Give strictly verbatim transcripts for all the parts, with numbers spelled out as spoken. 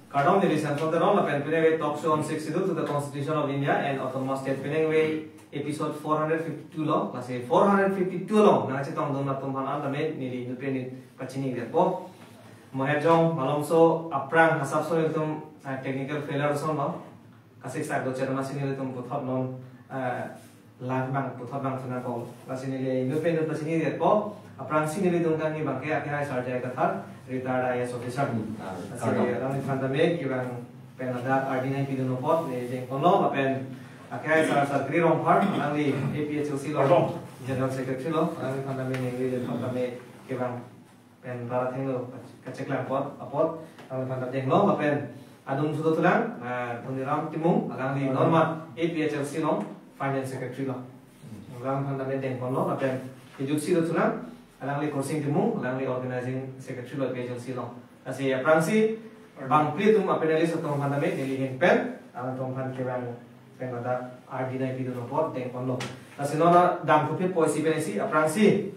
Kardom, neli Samson Teron, lapen pini ave talk show on Sixth Schedule to the Constitution of India and Autonomous State, pini ave episode four hundred fifty-two lo, lasi four hundred fifty-two lo nangchetongdun atum aphan an tame neli inut pen inut pachini detpo. Mohet jong malomso aphrang asapso nelitum, eh, technical failure ason lo. Kasik sak do cherma si nelitum puthot non, eh, lang bang puthot bang sena ko. Lasi neli inut pen inut pachini detpo. Aphrangsi nelitum kangni abangke akehai Sir J I Kathar, retired I A S officer. Hmm, ah, lasi kardom. Alangli aphan tame kevang pen ladak ardi nangpidun apot neli dengponlo, lapen akehai Sir Sarkri Rongphar, alangli A P H L C lo, kardom, General Secretary lo, alangliphan tame neli dengpon tame kevang pen rat athengno kacheklang apot, apot, alangliphan ta denglo, lapen adung sudo thulang, ah, Dhoniram Timung, alangli, kardom, non mat A P H L C along Finance Secretary lo. Alangliphan tame dengponlo, lapen kejutsi do thulang, alangli Khorsing Timung, alangli Organizing Secretary lo A P H L C along. Lasi aphrangsi bangphli atum a-panelist atum aphan tame neli ahin pen, alangtum aphan kevang pen ladak ardi nangpidun apot dengponlo. Lasi non damthuphe pusi pensi aphrangsi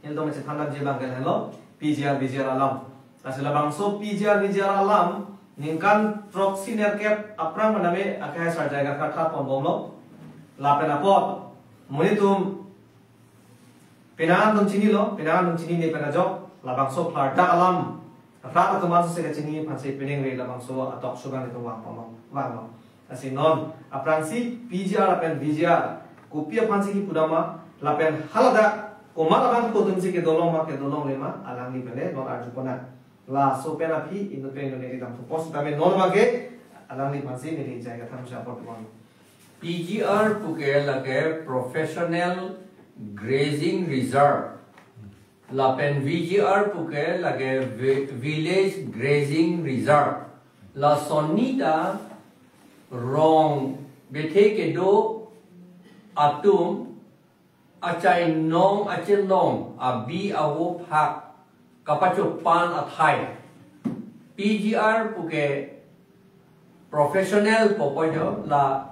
nelitum chethan damji abangke lahelo, P G R, V G R alam. Lasi labangso P G R, V G R alam ningkan throksi nerkep aphrang tame akehai Sir J I Kathar thaponbomlo. Lapen apot monit atum penang atum chinilo, penang atum chinine pen ajok, labangso phardak alam rat atum ansi kachini aphansi pini ave labangso a-talk show abang itum vangponlo, vanglo. Lasi non aphrangsi P G R lapen V G R kopi aphansi kipu dam ma, lapen haladak komat abang kotumsi kedo long ma, kedo longle ma, alangli pen non arjupon nang. Laso pen aphi inut pen inut neli damthupo, setame non abangke alangliphansi neli J I Kathar aphan apor pon. P G R puke lake Professional Grazing Reserve. Lapen V G R puke lake Vi-, Village Grazing Reserve. Lason ni ta rong bethe kedo atum achainong achelong abi avo phak kapachopan athai. P G R puke professional pupo jo, la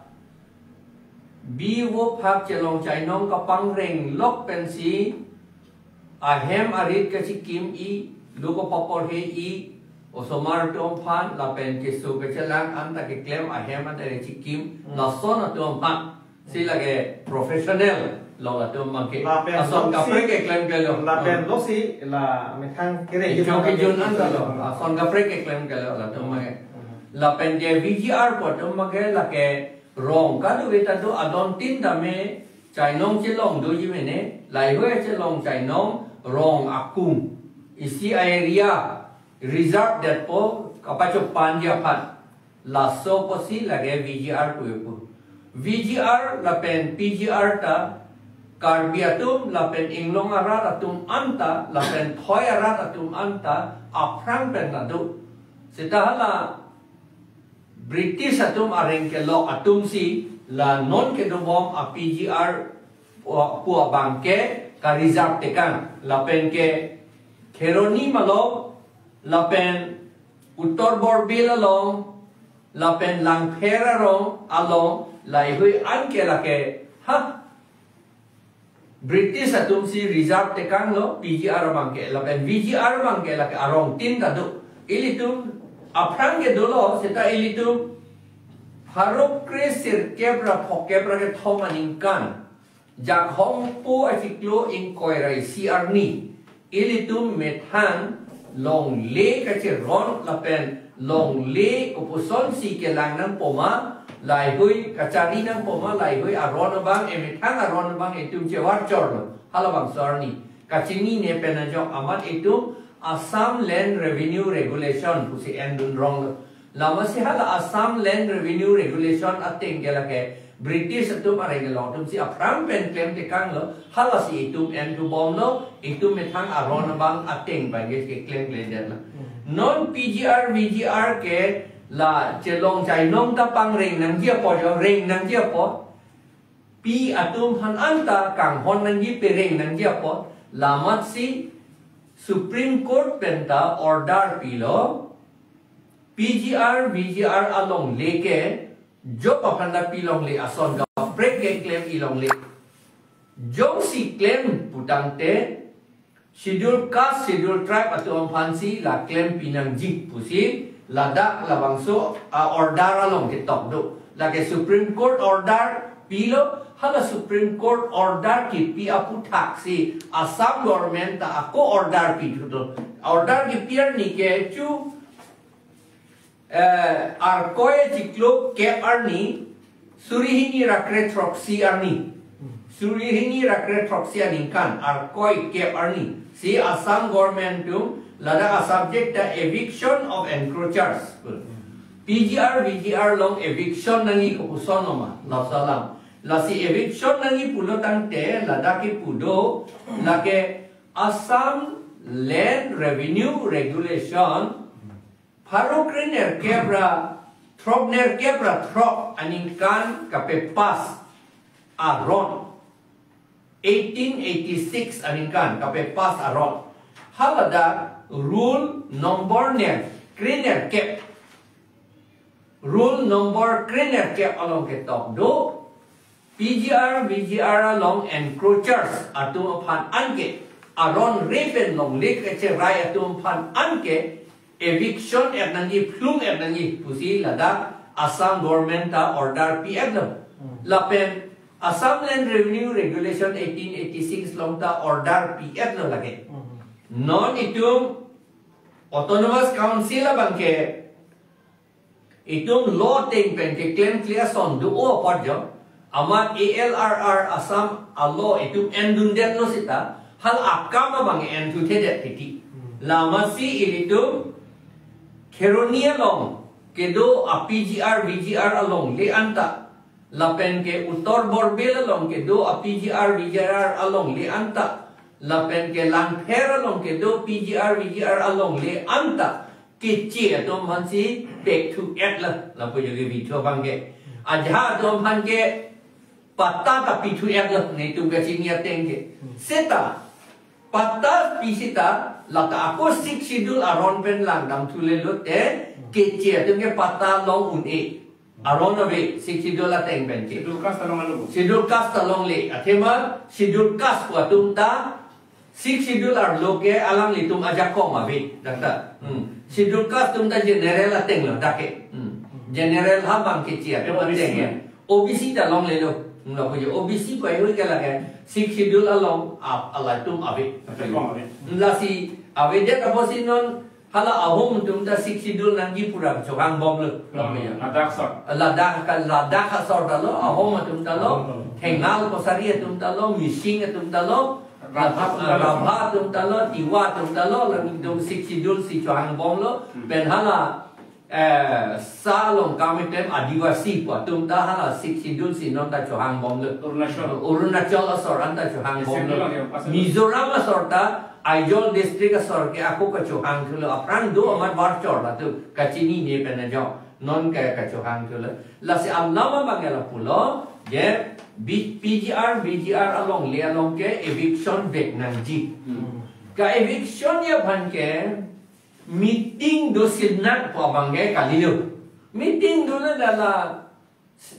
abi avo phak chelong chainong kapangreng lok pensi ahem arit kachikim-i, lo kapaporhe-i, osomar atum aphan, lapen keso kachelang anta keklem ahem anta kachikim, hmm, lason atum aphan si lake professional lo latum abangke. Lapen ason lo si kaprek keklem kelo. Lapen lo si la methang kere kejun kejun anta lo. Ason kaprek keklem kelo latum abangke. Hmm. Lapen ke V G R pu atum abangke lake rong kadokave ta do, adon tin tame chainong chelong doji mene, laheihui chelong chainong rong akung isi area reserve detpo kapachopanji aphan. Laso pusi lake V G R pu pu. V G R lapen P G R ta Karbi atum lapen inglong arat atum anta lapen thoi arat atum anta aphrang pen ta do. Seta hala British atum areng kelok atumsi la non kedobom a-P G R pu, pu abangke ka-reserve tekang, lapen ke Kheroni malom, lapen Uttar Borbil along, lapen Langpher arong along, laheihui anke lake, ha, British atumsi reserve tekang lo, P G R abangke, lapen V G R abangke lake arong tin ta do. Ilitum aphrang ke dolo, seta ilitum pharo kre sirkep ra phokep ra kethom aningkan, Jakhong po achiklo ingkoi ra isi arni, ilitum methang longle kacheron lapen longle kopuson si kelang nangpo ma, laheihui kachari nangpo ma, laheihui aron abang, emethang aron abang itum chevar chorlo. Halabangso arni kachinine pen ajok amat itum Assam Land Revenue Regulation pusi endun ronglo. Lasi hala Assam Land Revenue Regulation ateng ke lake British atum areng kelok atumsi aphrang pen klem tekang lo, halasi itum enthubomlo, itum methang aron abang ateng abangke keklem klemdet lo. Hmm. Non P G R, V G R ke la chelong chainong ta pangreng nangji apot jo, reng nangji apot. Pi atum aphan anta kanghon nangji, pereng nangji apot, lamatsi Supreme Court pen ta order pilo, P G R, V G R alongle ke job aphan ta pilongle, ason kaprek keklem-i longle. Jongsi klem putangte, Schedule Caste, Schedule Tribe atum aphansi la klem pinangji pusi ladak labangso a-order along ketok do. Lake Supreme Court order pilo, hala Supreme Court order kipi aphuthaksi Assam government ta ako order pithulo. Order kipi arni ke chu eh, Arkoi chiklo kep arni, suri hini ra kre throksi arni. Suri hini ra kre throksi aningkan, Arkoi kep arni. Si Assam government atum ladak a-subject ta eviction of encroachers. P G R, V G R along eviction nangji kopuson loma, laso alam. Lasi eviction nangji pulo tangte, ladak kipu do, lake Assam Land Revenue Regulation, pharo kre nerkep ra throk, nerkep ra throk aningkan kapepass aron, eighteen eighty-six aningkan kapepass aron, haladak rule number ner, kre nerkep, rule number kre nerkep along ketok do, P G R, V G R along encroachers atum aphan anke, aron re pen longle kacherai atum aphan anke, eviction et nangji, phlung et nangji pusi ladak Assam government ta order pi-etlo. Hmm. Lapen Assam Land Revenue Regulation eighteen eighty-six along ta order pi-etlo lake. Hmm. Non itum Autonomous Council abangke itum law ateng pen keklem klia son do-o apot jo. Amat A L R R Assam a-law itum endundetlo seta, hal akam abang enthuthedet titi. Hmm. Lamatsi ilitum Kheroni along kedo a-P G R V G R alongle anta, lapen ke Uttar Borbil along kedo a-P G R V G R alongle anta, lapen ke Langpher along kedo P G R V G R alongle anta, keche atum aphansi pekthu-etlo, lapu jo kevithu abangke. Ajahak atum aphan ke patta ta pithu-etlo, netum kachini ateng ke. Seta, patta pi seta, lata ako Sixth Schedule aron pen langdamthu lelo te, keche atum ke patta long un-e. Aron ave, Sixth Schedule ateng pen ke. Schedule Caste along alo. Schedule Caste alongle, athema Schedule Caste pu atum ta, Sixth Schedule arlo ke alanglitum ajakong ave, dak ta. Hmm. Schedule Caste atum ta general atenglo dak ke. Hmm. General ha abang keche atum ateng ya. O B C ta longlelo. Hmm, lapu jo O B C pu ai ke lake Sixth Schedule along ap alaitum ave. Ajakong ave. Lasi avedet apotsi non hala Ahom atum ta Sixth Schedule nangji pu ra chohangbomlo. Lapu jo. Ladakh asor. Ladakh ka, Ladakh asor ta lo, Ahom atum ta lo, Ahom ta lo. Thengal Kachari atum ta lo, Mising atum ta lo, Rabha, Rabha atum ta lo. Rabha atum ta lo, Tiwa atum ta lo, latum Sixth Schedule si chohangbomlo. Hmm. Pen hala, eh, sa along kam item Adivasi pu atum ta hala Sixth Schedule si non ta chohangbomlo. Arunachal. Arunachal asor anta chohangbomlo. Assam along ya, Assam. Mizoram asor ta Aizawl district asor ke ako kachohangthulo, aphrang do amat Varchor latum kachinine pen ajo, non ke kachohangthulo. Lasi alam abang ke lapulo, je B-, P G R, V G R alongle along ke eviction vek nangji. Hmm. Ka-eviction-ji aphan ke meeting do sinang pu abang ke kalilo. Meeting dolo, la la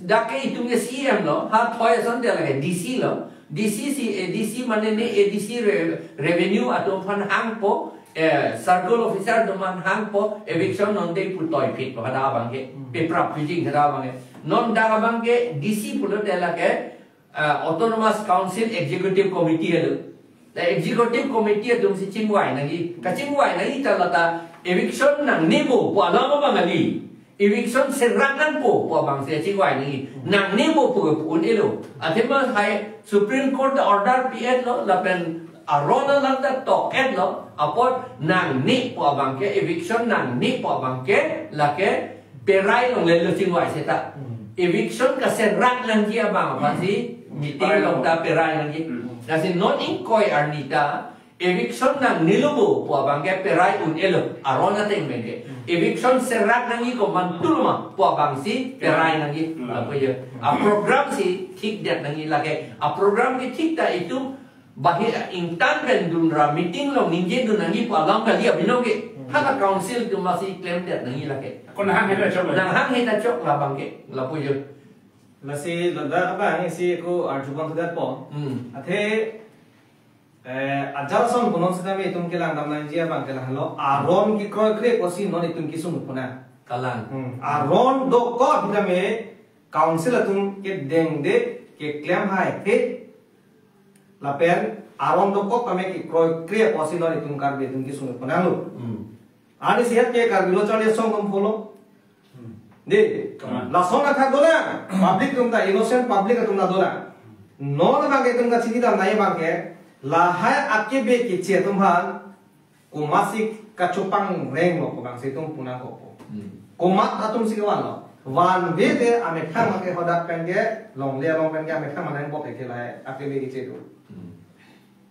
dak ke itum ke C E M lo, ha thoi ason dia lake D C lo. D C si, eh, D C mane ne A D C re-, revenue atum aphan hangpo, eh, circle officer atum aphan hangpo, eviction non de pu toiphitpo hadak abang ke. Hmm. Peprap pijing hadak abang ke. Non dak abang ke D C pulote lake, ah, Autonomous Council Executive Committee alo. La Executive Committee atum si chingvai nangji. Kachingvai nangji ta lata eviction nangnebo pu alam abang kali. Eviction serak nangpo pu abang si chingvai nangji. Nangnebo pu pu un-elo. Athema hai Supreme Court ta order pi-etlo, lapen aron alam ta tok-etlo, apot nangne pu abang ke, eviction nangne pu abang ke, lake perai longlelo chingvai seta. Hmm. Eviction kaserak nangji abang aphansi meeting along ta perai nangji. Hmm. Lasi non ingkoi arni ta eviction nangnelo bo pu abang ke perai un-elo, aron ateng pen ke. Hmm. Eviction serak nangji komantu ma pu abang si perai nangji. Hmm. Lapu jo. A-program si thikdet nangji lake. A-program kethik ta itum bahir ingtang pen dun ra meeting along ningjedun nangji pu alam kali abinong ke. Hmm. Hala council atum masi klemdet nangji lake. Ako nanghang heta chok la. Nanghang heta chok la abang ke. Lapu jo. Lasi ladak abang si ako arjupon thudet po. Hmm. Athe Eh, ajat ason punon sitame itum kelang dam nangji abang ke lahelo, aron kekroikre apotsi non itum kesung puna. Kalang. Hmm. Aron dokok sitame council atum kedengde keklem haihe. Lapen aron dokok tame kekroikre apotsi non itum Karbi atum kesung punanglo. Hmm. Ani sihat ke Karbi Lo Charli Asong atum follow. Hmm. Dei, Kalang. Lason athak dolang. Public atum ta, innocent public atum ta dolang. Non abang ke itum kachini dam nangji abang ke, lahai akebe keche atum aphan komatsi kachopangrenglo pu abangsi itum punangkokpo. Hmm. Komat atumsi kevanlo. Vanvede amethang amat ke hadak pen ke, longle along pen ke amethang amat nangpo ke lahai akebe keche atum. Hmm.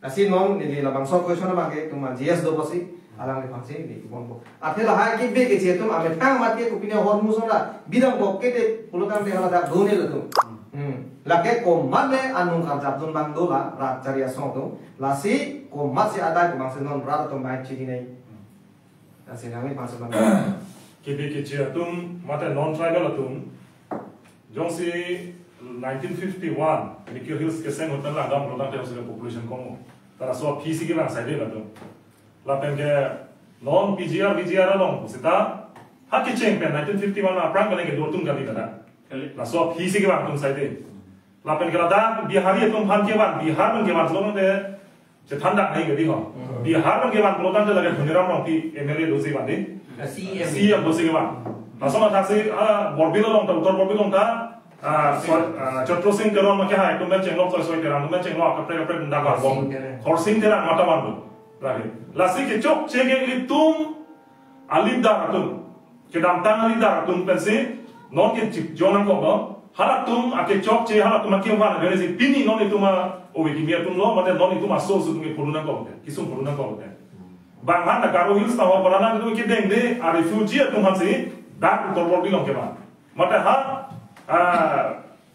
Lasi non neli labangso question abang ke itum G S do apotsi, alangliphansi neli kebonpo. Athe lahai akebe keche atum amethang amat ke kopine ahormu sora bidang kok kete pulo tangte hala dak done latum. Hmm. Lake komatne anung karjapdun abang dolang, rat Charli Asong atum. Lasi komatsi adai pu abangsi non rat atum abang chinine. Lasi nangli abangsi abang. Akebe keche atum mate non-tribal atum. Jongsi nineteen fifty-one, Mikir Hills keseng ahut pen langdam pulo tangte jongsi population kong. Ta laso aphi si kevang saide latum. Lapen ke non P G R, V G R along pusita, ha kecheng pen nineteen fifty-one aphrang pen kedo atum kali kada. Kali. Laso aphi si kevang atum saide. Lapen ke ladak Bihari atum aphan kevan, Bihar pen kevan pulo tangte chethan dak nangji kedi ho. Hmm. Bihar pen kevan pulo tangte lake Dhoniram Rongpi M L A dosi van dei. Ah, C E M. C E M dosi kevan. Laso mathaksi, ah, Borbil along ta, Uttor Borbil along ta, ah, Soi-, ah, Chatra Singh Teron ma kehai atum pen chenglok, Soi Soi Terang atum pen chenglok, kaprek kaprek dak Khorsing vanpo. Terang. Khorsing Terang mata vanpo. Lake. Lasi kechokche ke ilitum a-leader atum, kedamtang a-leader atum pensi non kechipjong nangkok lo. Halatum akechokche, halatum akevan ajoine si pini non itum a-ove kimi atum lo, mate non itum aso aso atum ke pulu nangkok te, kesung pulu nangkok te. Bang han ta Garo Hills ta ho, Bokajan atum kedengde a-refugee atum aphansi dak Uttor Borbil along kevan. Mate ha, ah,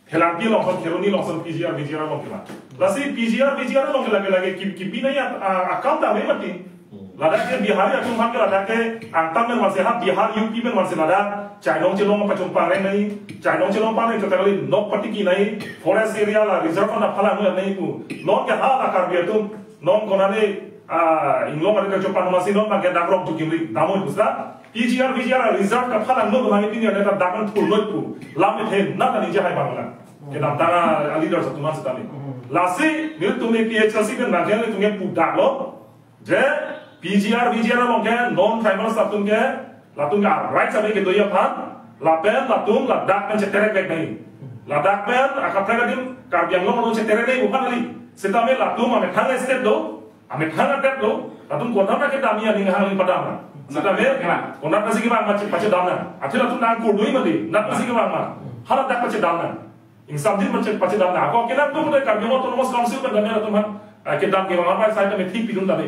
Phelangpi along, Kheroni along, P G R, V G R along kevan. Lasi P G R, V G R along ke lake lake ki, kipi nangji a, a, akam ta ave mati. Hmm. Ladak ke Bihari atum aphan ke ladak ke angtan pen vansi ha Bihar U P pen vansi ladak chainong chelong pachongpangreng nangji, chainong chelong pangreng chot ta kali, nok patiki nangji, forest area la reserve na phalang nangji pu. Non ke ha la Karbi atum, non konane, ah, inglong ari kachopan masi non abang ke dak rok jukim ri damoi pusita. P G R, V G R reserve kaphalang lo abang pini ne ta dak an thul noi pu. Lam me the na ta ningje hai abang la. Kedamtang a-leaders atum an sitame. Hmm. Lasi nelitum A P H L C pen abang ke nelitum ke pu dak lo. Je P G R, V G R along ke non-tribal atum ke latum ke rights ave kedoji aphan. Lapen latum ladak pen cheterek vek nangji. Ladak pen akaprek adim Karbi Anglong along cheterek nangji pu aphan kali. Sitame latum amethang state do. Amethang adet lo, latum konat ta kedamji aning hang padam na. Sitame, konat ta si kevang ma pachedam na. Athe latum nang kordoi mati, nat ta si kevang ma. Haladak pachedam na. Ingsamjin pache, pachedam na. Ako kelang tu pute Karbi Anglong Autonomous Council pen dam latum aphan, eh, kedam kevang apa sai ta me thik pidun tame.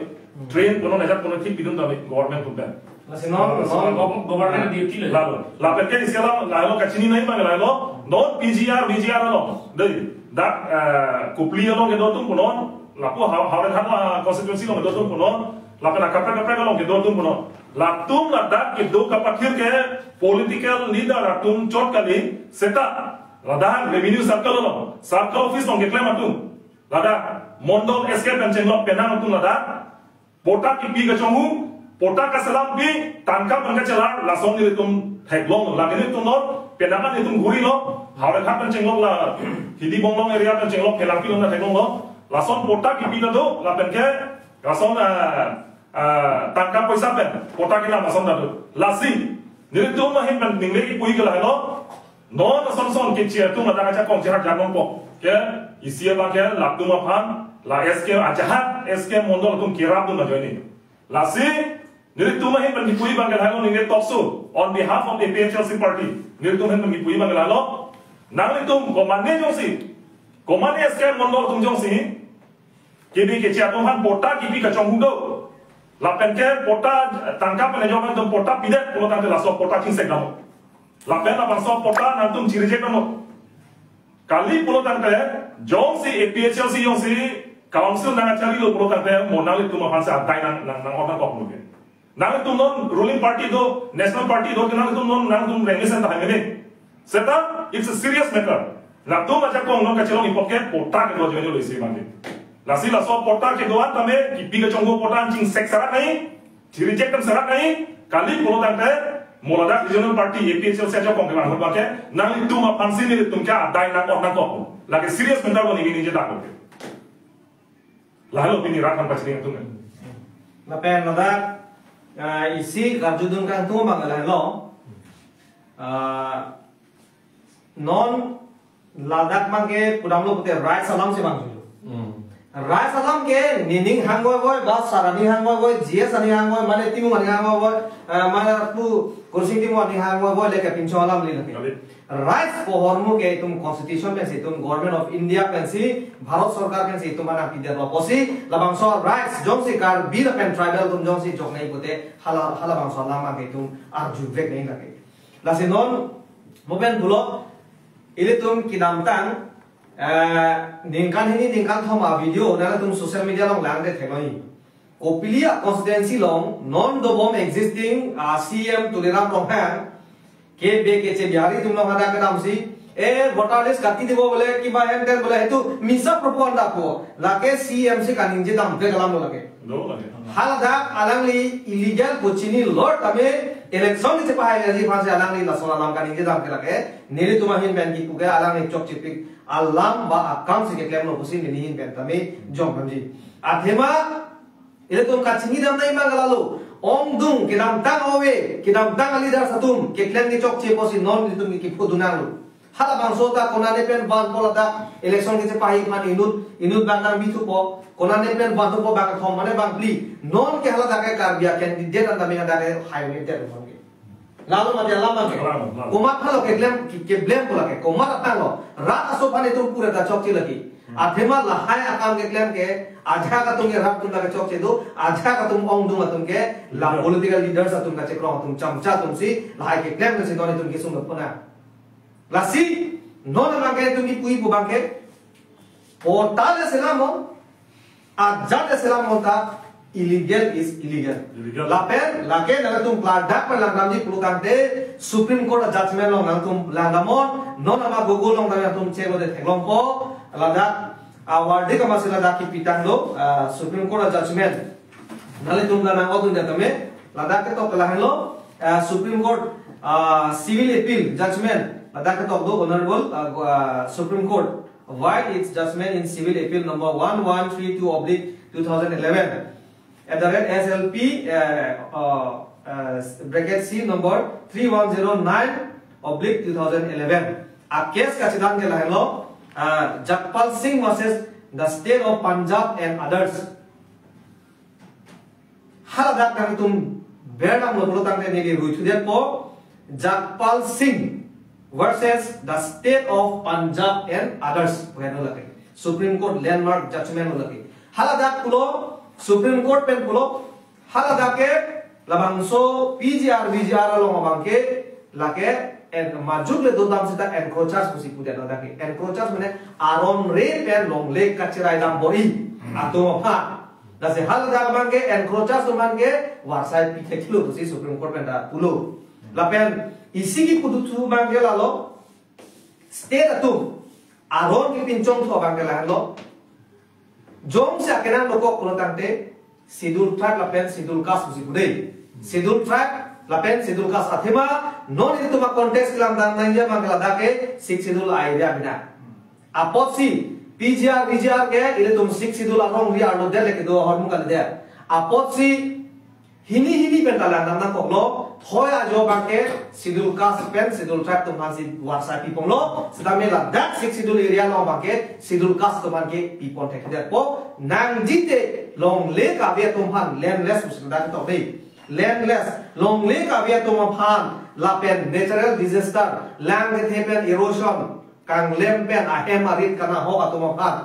Train kono najat kono thik pidun tame, government atum pen. Lasi non, non. Gov-, government duty le. Lalo. Lapen ke isi alam, lalo kachini nangji abang lalo. Non P G R, V G R along. Dei, dak, eh, Kopili along kedo atum punon. Lapu Haw-, Howraghat, ah, constituency along kedo atum punon. Lapen akaprek kaprek along kedo atum punon. Latum ladak kedo kapathir ke political leader atum chot kali seta. Ladak revenue circle along, circle office along keklem atum. Ladak mondol S K pen chenglok penang atum ladak. Patta kipi kachonghu, patta kaselampi, tangka pen kachelar, lason nelitum theklong lo. Lake nelitum lo, penang nelitum ghuri lo, Howraghat pen chenglok la, Hidi Bonglong area pen chenglok, Phelangpi along ta theklong lo. Lason patta kipi ta do, lapen ke, lason, ah, ah, tangka poisa pen, patta kelang lason ta do. Lasi, nelitum ahin pen ningle kipu ke lahelo, non ason son keche atum ladak ajakong cherap jakong po. Ke isi abang ke latum aphan la S K ajahat S K mondol atum kerapdun ajoine. Lasi nelitum ahin pen kipu abang ke lahelo neli talk show on behalf of A P H L C party. Nelitum ahin pen kipu abang ke lahelo. Nanglitum komane jongsi, komane S K mondol atum jongsi, kebi keche atum aphan patta kipi kachonghu do. Lapen ke patta tangka pen ajok atum patta pidet pulo tangte laso patta chingsek dam. Lapen labangso patta nangtum chireject dam. Kali pulo tangte jongsi A P H L C jongsi council nangcharilo pulo tangte mo nanglitum aphan si adai nang, nang, nang-ot nangkok mungkin. Nanglitum non ruling party do, national party do, nanglitum non, nanglitum rengesen tahai mene. Seta, it's a serious matter. Latum ajakong non kachelong ipot ke patta kedo ajoine lo isi mati. Lasi laso patta kedo-an tame, kipi kechonghu patta chingsek serak nangji, chi-reject serak nangji, kali pulo tangte, mo ladak regional party, A P H L C ajakong kevang ahut abangke, nanglitum aphansi nelitum ke adai nang-ot nangkok. Lake serious matter lo neli ningje dak lo. Lahelo pini rat aphan pachini atum. Lapen ladak, ah, isi karjudun kangtung abang lahelo. Ah, non ladak abangke pudamlo pute rights alam si vangjulo. Hmm. Rights alam ke nening hangvoivoi, ba sar aning hangvoivoi, G S aning hangvoi, mane Timung aning hangvoivoi, ah, mane pu Khorsing Timung aning hangvoivoi, lake pinchong alam le lake. Kali. Rights pu ahormu ke itum constitution pensi, itum Government of India pensi, Bharat Sorkar pensi itum aphan pidetlo pusi, labangso rights jongsi Karbi lapen tribal atum jongsi joknei pute hala, halabangso alam abangke itum arjuvek nangji lake. Lasi non, mo pen pulo, ilitum kedamtang, eh, ningkan hini ningkan thom a-video nanglitum social media along langdet theklongji. Kopili a-constituency along non dobom existing, ah, C M Tuliram Ronghang, ke beke che Bihari atum along hadak kedamsi, eh, voter list kati dibo bole, kiba hem ten bole, itum misa propaganda po. Lake C M si kaningje damde kalam lo lake. Do lake. Haladak alangli illegal pu chinilo tame election kechepahai aji aphansi alangli lason alam kaningje dam ke lake. Nelitum ahin pen kipu ke alangli chokchepik alam ba akam si keklemlo pusi neli ahin pen tame jong damji. Athema ilitum kachini dam nangji abang ke lalo. Ongdung kedamtang ove, kedamtang a-leaders atum keklem kechokche pusi non ilitum ke kipudun nanglo. Halabangso ta konane pen vanpo ladak election kechepahai aphan inut, inut abang nang bithupo, konane pen vanthupo bangkethom mane bangphli. Non ke haladak ke Karbi a-candidate an tame hadak ke highway te non ke. Lalo mati alam abangke. Lalo, lalo. Komat aphanlo keklem, ke, keblem pu lake. Komat aphanlo. Rat aso aphan itum pura ta chokche lake. Hmm. Athema lahai akam keklem ke, ajahak atum ke rat atum lake chokche do, ajahak atum ongdung atum ke, la, hmm, political leaders atum kachekrong atum chamcha atum si, lahai keklem ke si non itum kesung puna. Lasi, non abangke itum kipuji pu abangke, patta le selamnon, ajat le selamnon ta, illegal is illegal. Illegal. Lapen, lake nangtum klardak pen langdamji pulo tangte, Supreme Court a-judgment along nangtum langdamnon, non ama Google along nangtum cheklo de theklongpo, ladak, a-verdict amatsi ladak kipitanglo, ah, Supreme Court a-judgment. Nanglitum la nang-odun detame, ladak ketok ke lahenlo, ah, Supreme Court, ah, Civil Appeal Judgment, ladak ketok do Honorable, ah, go-, ah, Supreme Court, void its judgment in Civil Appeal number one one three two oblique two thousand eleven, at the rate S L P, ah, ah, ah, bracket C number three one zero nine oblique two thousand eleven. A-case kachedan ke lahenlo, ah, Jagpal Singh versus the State of Punjab and others. Haladak nangtum berdamlo pulo tangte neli ruithudetpo, Jagpal Singh versus the State of Punjab and others. Pu henlo lake. Supreme Court landmark judgment lo lake. Haladak pulo, Supreme Court pen pulo, haladak ke labangso P G R, V G R along abangke, lake, en, majok le dodam seta encroachers pusi pudet ladak ke. Encroachers mane aron re pen longle kacherai dam bor-i atum aphan. Lasi haladak abangke encroachers atum abangke varsai pi theklo pusi Supreme Court pen ta pulo. Lapen isi kipuduthu abangke lalo, state atum aron kepinchongthu abangke lahenlo. Jongsi akenan dokok pulo tangte, Schedule Tribe lapen Schedule Caste pusi pu dei. Schedule Tribe lapen Schedule Caste athema, non itum a-contest kelang dam nangji abangke ladak ke Sixth Schedule a-area bina. Apotsi, P G R, V G R ke, ilitum Sixth Schedule arong ri arlo det le kedo ahormu kalidet. Apotsi, hini hini pen ta langdam nangkoklo, thoi ajo abangke, Schedule Caste pen, Schedule Tribe atum aphansi varsai piponglo, setame ladak Sixth Schedule area along abangke, Schedule Caste atum aphan ke pipon thekthedetpo, nangjite longle kave atum aphan, landless pusi ladak ketok dei. Landless, longle kave atum aphan, lapen natural disaster, lang kethe pen erosion, kanglem pen ahem arit kanahok atum aphan.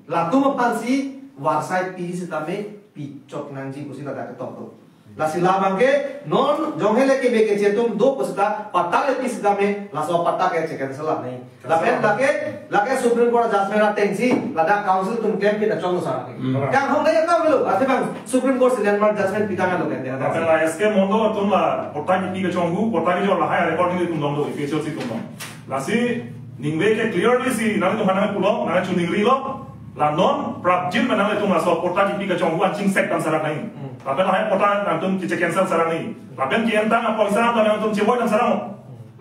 Latum aphansi varsai pi setame pichot nangji pusi ladak ketok do. Lasi labangke non jonghe le kebe keche atum do pu seta patta le pi setame laso patta ke che-cancel nangji. Lapen lake, lake Supreme Court judgment atengsi ladak council atum klem pi ta chonglo sar ke. Hmm. Kanghong daya ta melo, ate bang Supreme Court si landmark judgment pitang alo kan dia. Lapen la S K Mondo atum la patta kipi kechonghu, patta kejor lahai recording atum dong do, A P H L C atum dong. Lasi ningve ke clearly si nangtum aphan nangpulo, nangchuningrilo. La non prapjin pen nanglitum laso patta kipi kachonghu an chingsek dam sarak nai. Hmm. Lapen lahai patta nangtum kiche cancel sarak nai. Lapen ki-entang apoisa ta nangtum chevoi dam sarak mo.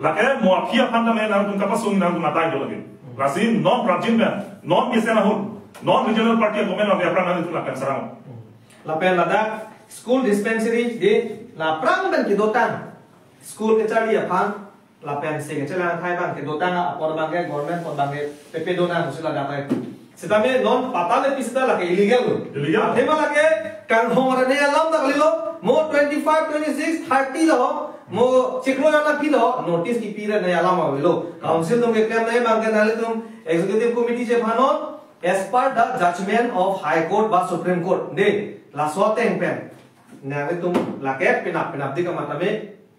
Lake mo aphi aphan tame nangtum kapasung nangtum atai do lake. Lasi non prapjin pen, non mesen ahut, non regional party a-government lake aphrang nanglitum lapen sarak mo. Lapen ladak school dispensary di la aphrang pen kedotang. School kacharli aphan, lapen sing chelang athai abang kedotang apor abangke government apor abangke pepe donang musi ladak ai. Sitame non patta le pi seta lake illegal lo. Illegal. Athema lake kanghong ra ne alam ta kalilo, mo twenty-five, twenty-six, thirty lo, mo chiklo jana pi lo, notice kipi ra ne alam avelo. Council atum keklem nai abangke nanglitum executive committee chephanon, as per the judgment of High Court ba Supreme Court. De, laso ateng pen nanglitum lake penap penap di kamatame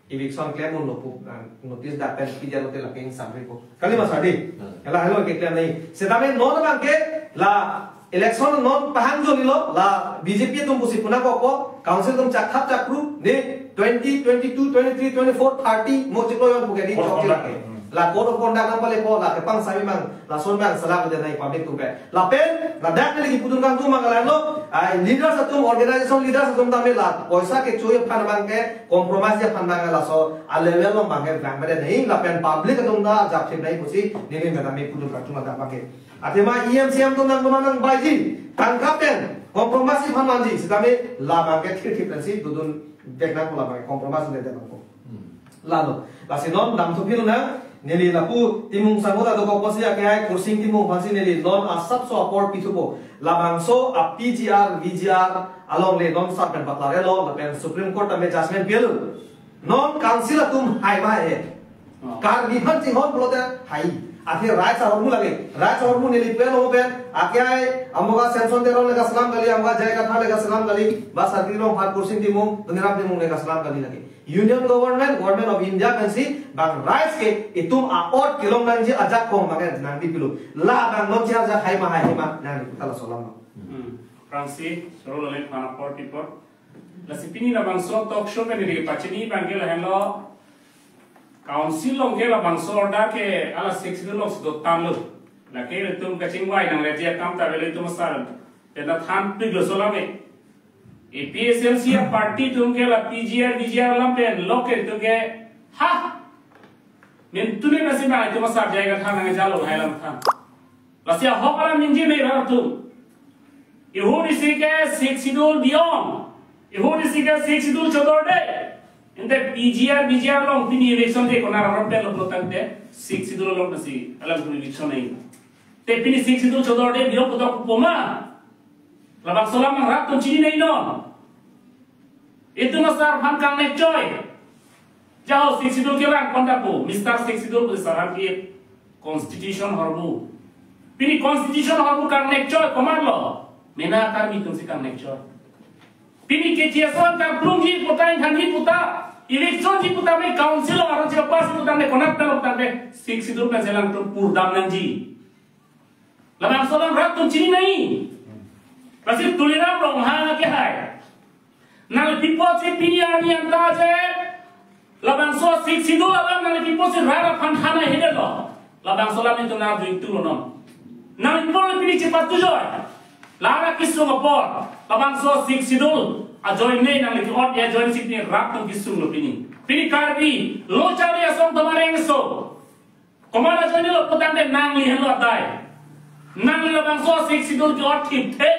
eviction klem unlo pu, ah, notice dak pen pidya lote lake ingsamri pu. Kali masa di? Hmm. Ela helo keklem nai. Sitame non abangke la election non pahang jolilo, la B J P atum pusi puna koko, council atum chakthap chakru, ne twenty, twenty-two, twenty-three, twenty-four, thirty, mo chiklo jon pu ke di chokche lake. Hmm. La code of conduct nangpalepo, la kepang sami mang, lason mang salam de nai public atum ke. Lapen, ladak neli kipudun kangtung mang kalano, ai leaders atum, organization leaders atum tame la poisa kechui aphan abangke, compromise aphan abangke laso a-level along abangke vang bede nai, lapen public atum ta ajak thip nai pusi neli nangtame pudun kangtung ladak abangke. Athema E M C M atum nang nang baiji, tangka pen compromise aphan manji, sitame la abangke thip thip pensi dodun vek nangpo, la abangke compromise le de nangpo. Hmm. Lalo, lasi non damthu philonang, neli lapu Timung sangho ta dokok pusi akehai Kursing Timung aphansi neli non asapso apor pithupo. Labangso a-P G R, V G R along le non sar pen patlanglo, lapen Supreme Court tame judgment pilo. Non council atum hai ma he. Oh. Karbi aphan chinghon pulote hai. Athe rights ahormu lake. Rights ahormu neli pelo pen, akehai Amogha Samson Teron le kaselam kali, Amogha J I Kathar le kaselam kali, ba Sarpi Rongphar, Kursing Timung, Dhoniram Timung le kaselam kali lake. Union government, Government of India pensi bang rights ke itum a-ot kelong nangji ajakong abangke nangpi pilo. Labang non chihar jak hai ma hai ma nangpi puta laso alam. Hmm. Aphrangsi, Soro Lalin aphan apor kipor. Lasi pini labangso talk show pen neli pachini abangke lahenlo. Council along ke labangso order ke hala Sixth Schedule alongsi dotanglo. Lake itum kachingvai nangleji akam ta avelo, itum asar pen ta thanpiklo laso alam ke. A P H L C a-party atum ke la P G R, V G R alam pen lok ke itum ke, ha! Min tune nasi ba itum asar J I Kathar nangkejalo lahai alam than. Lasi ahok alam ningje me rat atum. Ihur isi ke Sixth Schedule beyond. Ihur isi ke Sixth Schedule chodorde. Ante P G R, V G R along pini eviction de kona rat pen lo tangte Sixth Schedule along nasi alam pini eviction nai. Te pini Sixth Schedule chodorde beyond puta pu poma. Labangso alam rat atum chini nai non. Itum asar aphan kangnek choi. Jaho Sixth Schedule kelang konta pu, Mister Sixth Schedule pu sar aphan ke constitution ahormu. Pini constitution ahormu kangnek choi komatlo. Mena Karbi atumsi kangnek choi. Pini K T S O karplungji puta, ingthanji puta, eviction ji puta, me council aron chepass puta, me konat puta, me Sixth Schedule pensi alangtum purdam nangji. Labangso alam rat atum chini nai. Lasi Tuliram Ronghang akehai, nangpipo si pini arni anta je labangso Sixth Schedule alam nangpipo si rat aphan than ahedetlo. Labangso alam itum nangdui tulo non. Nangpipo pini chepatu joi. Lara kesung apor labangso Sixth Schedule ajoine nangli ke-ot ajoine si pini rat atum kesunglo pini. Pini Karbi lo chari asong tomar engso. Komat ajoinelo putangte nangli henlo adai. Nangli labangso Sixth Schedule ke-ot thipthe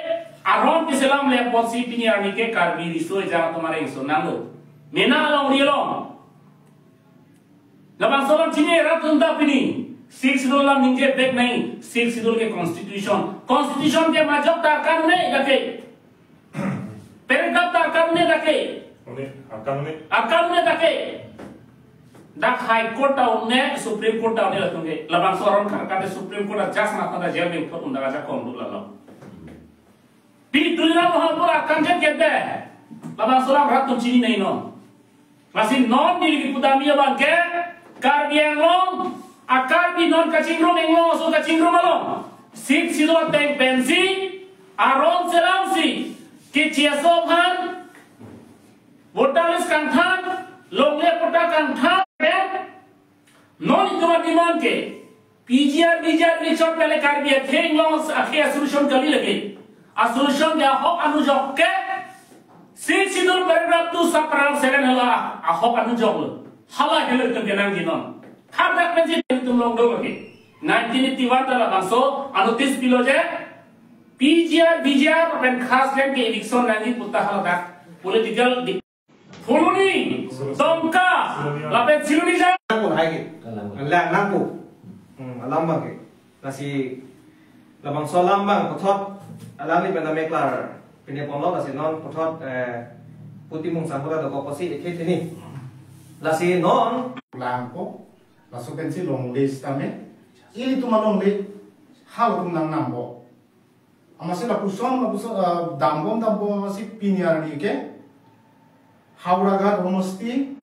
aron keselam le apotsi pini arni ke Karbi riso ejang atum areng so nanglo. Mena alongri along. Labangso alam chini rat atum ta pini. Sixth Schedule alam ningje bek nai. Sixth Schedule ke constitution. Constitution ke majok ta kan ne lake. Paragraph ta kan ne lake. One, akan ne. Akan ne lake. Dak High Court ta un-e, Supreme Court ta un-e latum ke. Labangso aron kar kate Supreme Court a judge mata da jail beng thot un dak ajakong dut lalo. Pini Tuliram Ronghang apor akan jet kete. Labangso alam rat atum chini nai non. Lasi non neli kipudamji abangke Karbi Anglong, a-Karbi non kachingrum Anglong aso kachingrum along Sixth Schedule ateng pensi aron selamsi K T S O aphan voter list kangthan, longle patta kangthan pen non itum a-demand ke P G R, V G R richot pele Karbi akhei long akhei a-solution kali lagi. A-solution ke ahok anujok ke Sixth Schedule paragraph two sub paragraph seven hala ahok anujok lo. Hala helo itum kenangji non. Hadak pensi itum long do lagi. Nineteen eighty-one ta labangso a-notice pilo je P G R, V G R pen khas pen ke eviction nangji pu ta haladak political di-, Phuloni, Dongka, lapen Siloni ja. Nangkok hai ke. Kalang. Lang nangkok. Hmm, alam abang ke. Lasi labangso alam abang puthot alangli pen tame klar pine ponlo, lasi non puthot, eh, puti mung sangkura dokok kosi ekhe tini. Lasi non langpo, laso pensi longle sitame, ilitum alongle, halatum nang nambo. Amatsi lapuson, lapuson, eh, dambom, dambom amatsi pini arni ke Howraghat homosti,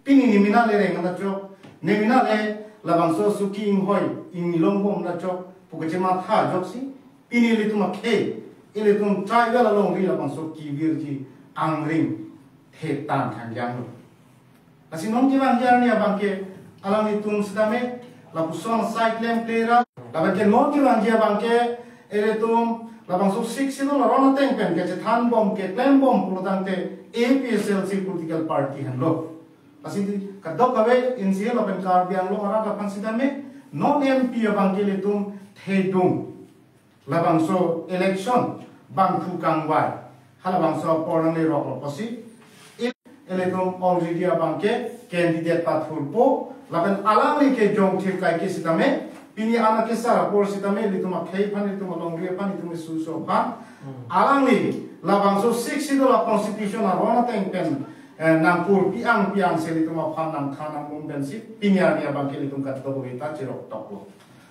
pini nemena le reng anta chok, nemena le labangso Suki Inghoi inglongbom anta chok pu kachematha ajoksi, pini ilitum akhei, ilitum tribal alongri labangso kevirji angring thetan thangjang lo. Lasi non kevangji arni abang ke alanglitum sitame lapuson asai klemkle ra. Lapen ke non kevangji abang ke ilitum labangso Sixth Schedule aron ateng pen kachethanbom keklembom pulotangte A P H L C political party henlo. Lasi kadokave insi lapen Karbi Anglong arat aphan sitame non M P abang ke ilitum thedung labangso election bangphu kangvai halabangso apor nanglerok lo pusi, il-, ilitum already abang ke candidate pathurpo, lapen alangli ke jongthir kaike sitame, pini ana kesar apor sitame, ilitum akhei aphan, ilitum alongri aphan, ilitum isuso aphan, hmm, alangli labangso Sixth Schedule a-constitution aron ateng pen, eh, nangpur piang piang si ilitum aphan nangthan nangbom pensi, pini arni abang ke ilitum kadokave ta chirok toklo.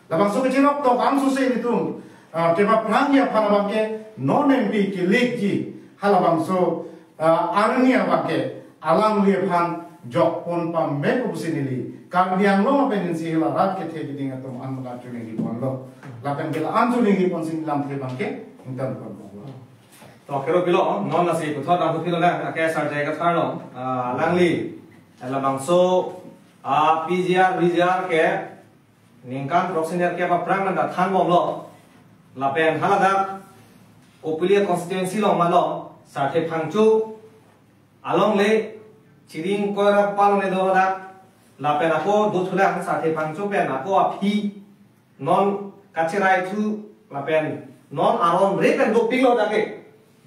Labangso kechirok tok angso si ilitum, ah, kepaphrangji aphan abang ke non M P kelikji halabangso, ah, arni abang ke alangli aphan jokpon pame pusi neli Karbi Anglong apen insi hela rat kethe keding atum an maka chuningri ponlo. Lapen ke la-an chuningri ponsi lamthe abang ke ingtan ponlo. To, kero pilo, non lasi puthot ang pilo na, ake sarjai kathar lo, ah, alangli labangso, ah, P G R, V G R ke ningkan throksi nerkep aphrang nangthanbomlo. Lapen haladak Kopili constituency along malo, Sarthe Phangcho alongle, Chiri Ingkoi ra palone do dak. Lapen ako dothulang Sarthe Phangcho pen ako aphi non kacherai thu, lapen non aron re pen dopiklo dak ke.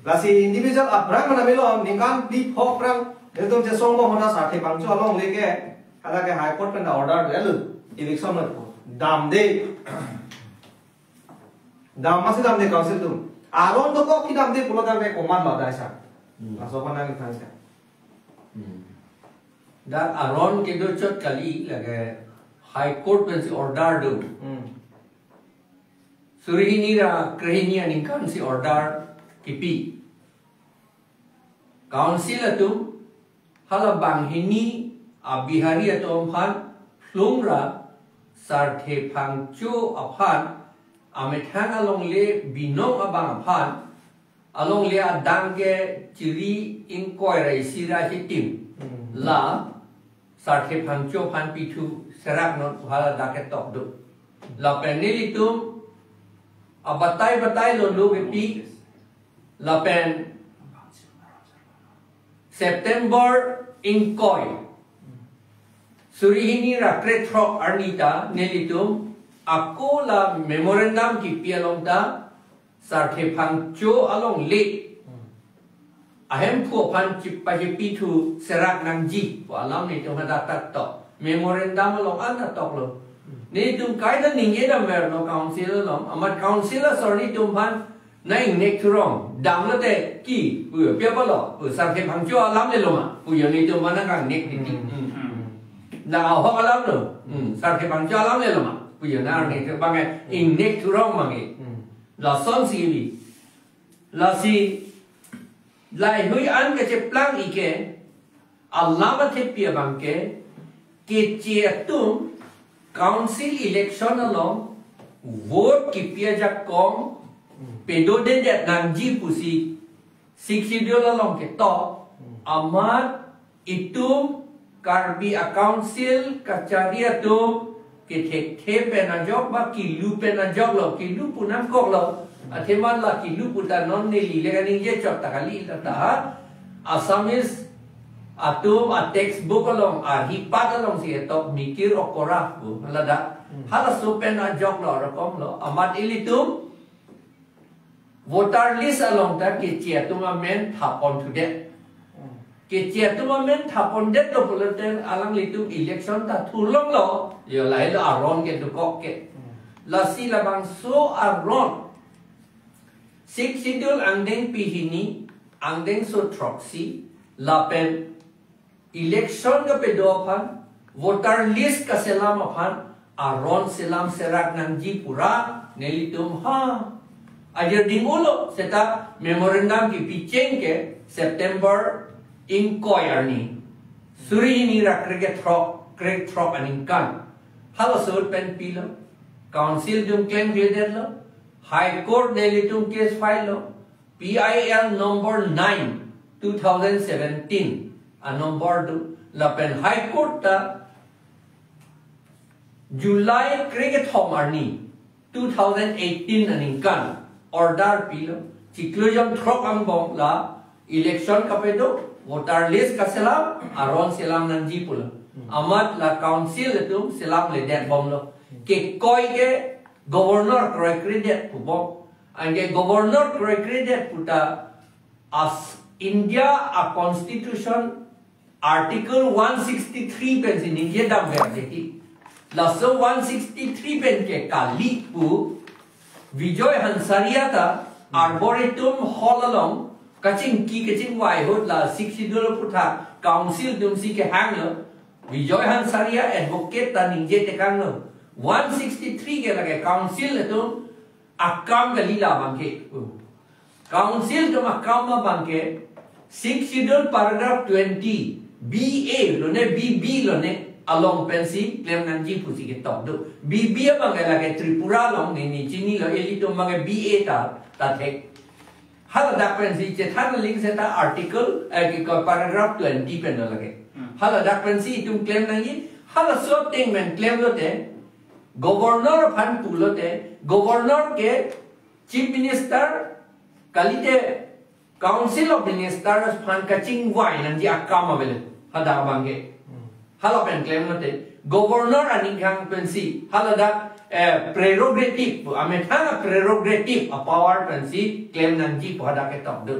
Lasi individual aphrang mana melo, ningkan phli pho aphrang, netum chesongbom hona Sarthe Phangcho alongle ke, hala ke High Court pen ta order dolo, eviction lo, damde. Dam amatsi damde council atum. Aron dokok kedamde pulo damde komat lo daisa. Hmm. Laso aphan nangkethan sa. Hmm. Dak aron kedo chot kali, lake High Court pensi order do. Hmm. Suri hini ra krehini aningkan si order kipi. Council atum hala banghini a-Bihari atum aphan lhungra Sarthe Phangcho aphan amethang alongle binong abang aphan alongle adang ke Chiri Ingkoi ra isi ra hitim. Hmm. La Sarthe Phangcho aphan pithu serak non hala dak ketok do. Lapen nelitum abatai batai lo lo kepi lapen September ingkoi suri hini ra krethrok arni ta nelitum ako la memorandum kipi along ta Sarthe Phangcho alongle ahemphu aphan chipachepi thu serak nangji pu alam nelitum hadak ta tok. Memorandum along an ta toklo. Nelitum kaita ningje damver lo council along. Amat council asor nelitum aphan nang ingnek thurong. Damlote ki, pu yo, pi apotlo, pu Sarthe Phangcho alam lelo ma, pu yo nelitum aphan nang kangnek titi. Hmm. Hmm. Na ahok alam lo, hmm, Sarthe Phangcho alam lelo ma, pu yo nang ingnek thurong abang ke, ingnek thurong abang ke. Hmm. Lasonsi ili. Lasi, laheihui an kacheplang ike, alam athepi abang ke, keche atum council election along vote kipi ajakong pedodedet nangji pusi Sixth Schedule along ketok, amat itum Karbi a-council kachari atum Kethekthe pen ajok ba kilu pen ajok lo, kilu pu nangkok lo. Athema la kilu pu ta non neli le kaningje chot ta kali ta ta. Assamese atum a textbook along, a hipat along si ketok Mikir Okora pu, ladak. Hmm. Halaso pen ajok lo, rokom lo. Amat ilitum voter list along ta keche atum amen thapon thudet. Hmm. Keche atum amen thapon det lo pulote alanglitum election ta thurlong lo. Yo, lahelo aron ke dokok ke. Hmm. Lasi labangso aron Sixth Schedule angdeng pihini, angdengso throksi, lapen election kapedo aphan, voter list kaselam aphan, aron selam serak nangji pura, nelitum ha. Ajir ding ulo, seta memorandum kipi cheng ke September ingkoi arni. Suri hini ra krekethrok, krethrok aningkan. Halaso pen pilo, council atum klemkledet lo, High Court nelitum case file lo, P I L number nine, two thousand seventeen, a number do, lapen High Court ta July krekethom arni, two thousand eighteen aningkan, order pilo, chiklo jongthrok angbong la election kapedo, voter list kaselam, aron selam nangji pulo. Hmm. Amat la council atum selamledet bomlo. Hmm. Kekoi ke governor kroikredet pu bom. Anke governor kroikredet pu ta as India a constitution article one sixty-three pensi ningje damver deki. Laso one sixty-three pen ke kali pu Bijoy Hansaria ta Arboretum Hall along kachingki kachingvai ahut la Sixth Schedule aphuthak council atumsi kehanglo. Bijoy Hansaria advocate ta ningje tekanglo. One sixty-three ke lake council atum akam kali labang ke. Council atum akam abang ke, Sixth Schedule paragraph twenty, B A lone, B B lone, along pensi klem nangji pusi ketok do. B B abang ke lake Tripura along, neli chinilo, ilitum abang ke B A ta, ta thek. Haladak pensi chethan ling seta article, eh, ke paragraph twenty pen do lake. Hmm. Haladak pensi itum klem nangji, halaso ateng pen klemlo te, governor aphan pulo te, governor ke Chief Minister, kalite Council of Ministers aphan kachingvai nangji akam avelo, hadak abang ke. Hmm. Hala pen klemlo te, governor aning kang pensi, haladak, eh, prerogative, amethang prerogative, a power pensi klem nangji pu hadak ketok do.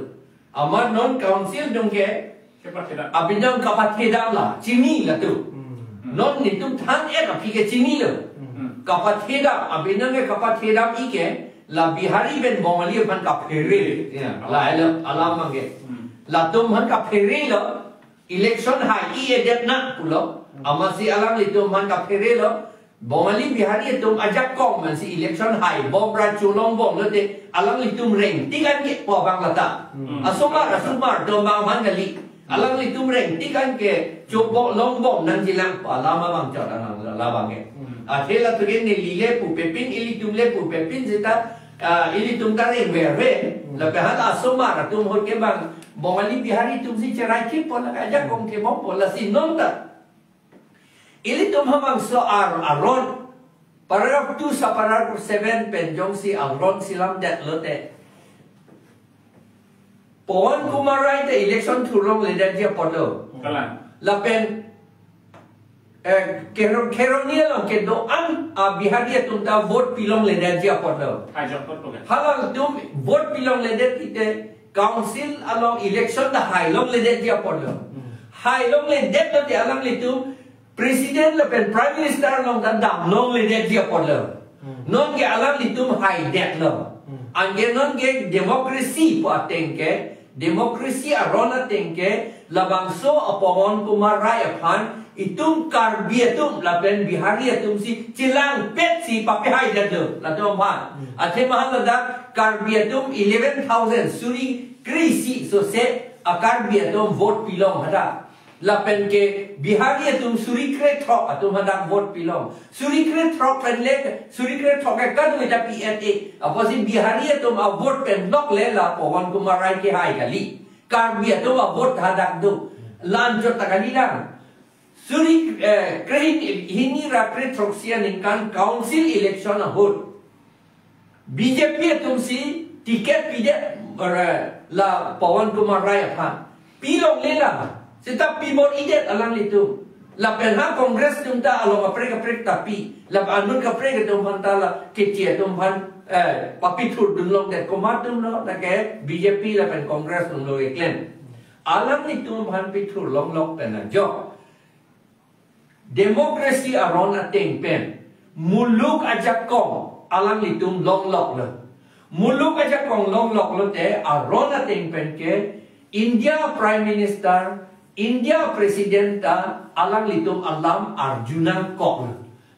Amat non council atum ke, Kapathedam. Abinong kapathedam la, chini latum. Hmm. Non netum than-et aphi ke chinilo. Hmm. Kapathedam, abinong ke kapathedam ike, la Bihari pen Bongali aphan kaphere. Ya, lahelo, alam abang ke. Hmm. Latum aphan kapherelo, election hai-i-edet nang pulo. Hmm. Amatsi alanglitum aphan kapherelo, Bongali Bihari atum ajakong mansi election hai bom ra cholong bomlo te alanglitum rengtik an ke pu abang lata. Hmm. Asomar, asomar atum abang aphan kali. Alanglitum rengtik an ke chobok long bom nangjilang pu alam abang chot anang labang ke. Hmm. Athe latum ke neli le pupepin, ilitum le pupepin seta, ah, ilitum ta rengverve. Hmm. Lapen hala asomar atum ahut ke bang Bongali Bihari atumsi cherai thippo, lake ajakong thibompo, lasi non ta ilitum habangso ar-, aron, paragraph two sub paragraph seven pen jongsi aron selamdetlo te, Pawan Kumar Rai te election thurlongledetji apotlo. Kalang. Lapen, eh, Kero-, Kheroni along kedo-an a Bihari atum ta vote pilongledetji apotlo. Hajok vote lo ke. Halatum vote pilongledet ite council along election ta hailongledetji apotlo. Hmm. Hailongledetlo te alanglitum President lapen Prime Minister along ta damlongledetji apotlo. Hmm. Non ke alanglitum haidetlo. Hmm. Anke non ke democracy pu ateng ke, democracy aron ateng ke, labangso a Pawan Kumar Rai aphan itum Karbi atum lapen Bihari atumsi chelangpetsi papehaidetlo latum aphan. Hmm. Athema haladak Karbi atum eleven thousand, suri kre-isi sose a Karbi atum vote pilong hadak. Lapen ke Bihari atum suri krethrok atum hadak vote pilong. Suri krethrok pen le, suri krethrok ke kadung ita P N A. Apotsi Bihari atum a vote pen nok le la Pawan Kumar Rai kehai kali. Karbi atum a vote hadak do. La-anchot ta kalilang. Suri, eh, krehini ra krethroksi aningkan council election ahut B J P atum si ticket pidet, eh, la Pawan Kumar Rai aphan. Pilongle la. Seta pibor-idet alanglitum. Lapen ha Congress atum ta along kaprek kaprek ta pi. Lapen anut kaprek atum aphan ta la keche atum aphan, eh, papithurdun longdet, komat atum lo, lake B J P lapen Congress atum lo keklem. Alanglitum aphan pithur longlok pen ajok democracy aron ateng pen muluk ajakong alanglitum longloklo. Muluk ajakong longloklo te aron ateng pen ke India Prime Minister, India President ta alanglitum alam arjunangkoklo.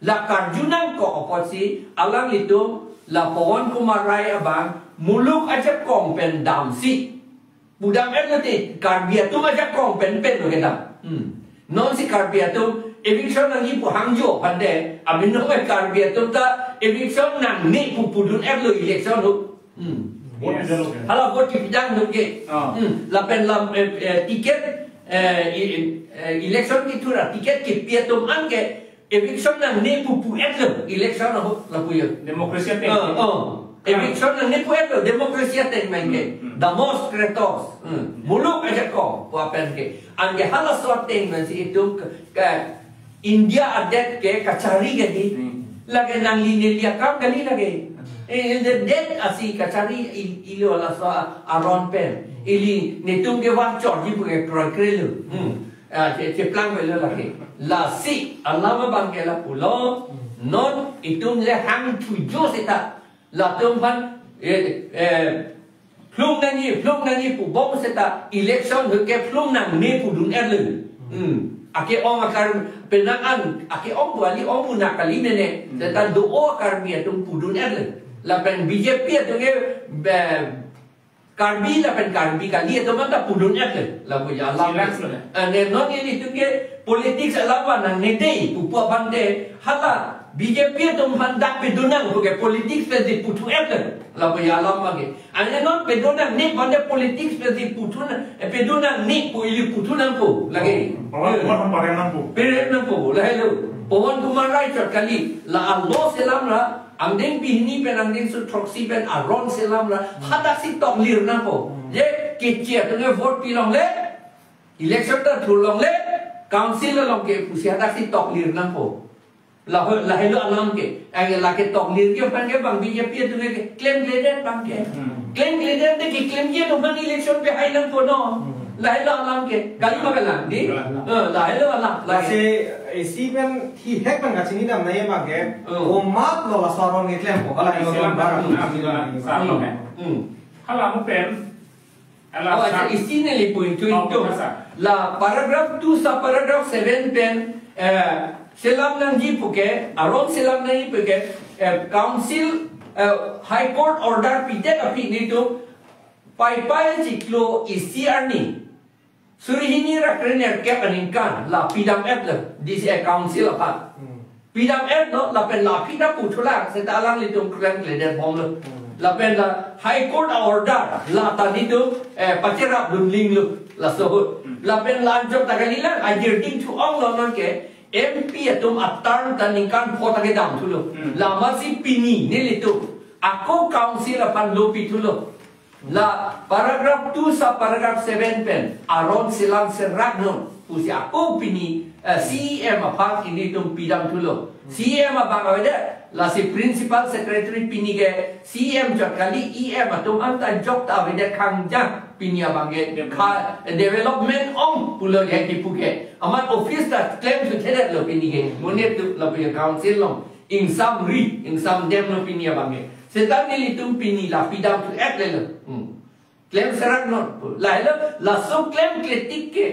La karjunangkok apotsi alanglitum la Pawan Kumar Rai abang muluk ajakong pen damsi pudam-etlo te, Karbi atum ajakong pen pen lo kedam. Hmm. Nonsi Karbi atum eviction nangji pu hangjo aphan te, amin nong Karbi atum ta eviction nangne pu pudun-etlo election ahut. Hmm. Vote Yes. pidetlo ke? Hala vote pidang lo ke. Ah. Hmm. Lapen lam, eh, eh, ticket, eh, i-, eh, election kethur a ticket kepi atum an ke eviction nangne pu pu-etlo election ahut lapu yo. Democracy ateng. Ah, oh. Eviction nangne pu-etlo, democracy ateng pen ke. Hmm, hmm. Demos Kratos. Hmm. Muluk ajakong pu apen ke. Anke halaso ateng pensi itum ke, ke India adet ke kachari kali. Hmm. Lake nangli neli akam kali lake. Eh, the debt asi kachari il-, ilo laso aron pen. Ili netum ke vangchorji pu ke kroikrelo. Hmm. Ah, che-, cheplang avelo lake. Lasi alam abang ke lapulo. Non itum le hangthujo seta latum aphan, eh, eh, phlung nangji, phlung nangji pu bom seta election ahut ke phlung nangne pudun-etlo. Hmm. Ake-ong akar penang an, ake-ong pu ali ong pu na kali mene. Hmm. Seta do-o Karbi atum pudun-etlo. Lapen B J P atum ke, eh, Karbi lapen Karbi kali atum anta pudun-etlo. Lapu ya alam. Silence lo ya. Eh, ne non ilitum ke politics alam va nangne dei pu pu aphan te hala B J P atum aphan dak pedun nang pu ke politics pensi puthu-etlo. Lapu ya alam abang ke. Anke non pedun nangne aphan te politics pensi puthu nang, eh, pedun nangne pu ili puthu nangpo lake. Pawan, Pawan aphan parem nangpo. Parem nangpo, lahelo. Pawan Kumar Rai chot kali, la alo selam ra, angdeng pini pen angdengso throksi pen aron selam ra, hadak si toklir nangpo. Hmm. Je keche atum ke vote pilongle, election ta thurlongle, council along ke pusi hadak si toklir nangpo. Laho-, lahelo alam ke. Anke lake toklir ke aphan ke bang B J P atum ke klemkledet abang ke. Hmm. Klemkledet te keklemji atum aphan election pehai nangpo no. Hmm. Lahelo alam ke. Kali ma kalang dei? Kalang. Eh, lahelo alam. Lasi isi pen hi hek pen kachinidam nangji abang ke. Hmm. Komatlo laso aron keklempo. Hala helo Silang alam. Barak. Hmm. Silang. Hmm. Hala mo pen. Ala Oh, sa- accha, isi neli point to Oh, itu. Basa. La paragraph two sub paragraph seven pen, eh, selam nangji pu ke, aron selam nangji pu ke, eh, council, eh, High Court order pidet aphi nelitum, Paipai chiklo isi arni, suri hini ra krenerkep aningkan, la pidam-etlo, D C, eh, council aphan. Hmm. Pidam-etlo, lapen la aphi ta puthulang, seta alanglitum klemkledet bomlo. Hmm. Lapen la High Court a order, la ta nelitum, eh, pacherapdun linglo, laso ahut. Hmm. Lapen la anchot ta kalilang, ajir dingthu-onglo non ke, M P atum a term ta ningkan pho ta kedamthulo. Hmm. Lasi pini nelitum, ako council aphan lo pithulo. La paragraph two sub paragraph seven pen aron selam serak non pusi ako pini, eh, C E M aphan nelitum pidamthulo. C E M abang avedet, lasi principal secretary pini ke C E M chot kali, E M atum anta jok ta avedet kangjang pini abang ke. Kha development ong pulo ya kipu ke. Amat office ta klemthuthedetlo pini ke. Monit tu lapu ya council along. Ingsam ri, ingsam demlo pini abang ke. Seta nelitum pini la pidamthu-etlelo. Hmm. Klem serak non. Lahelo, laso klemkletik ke.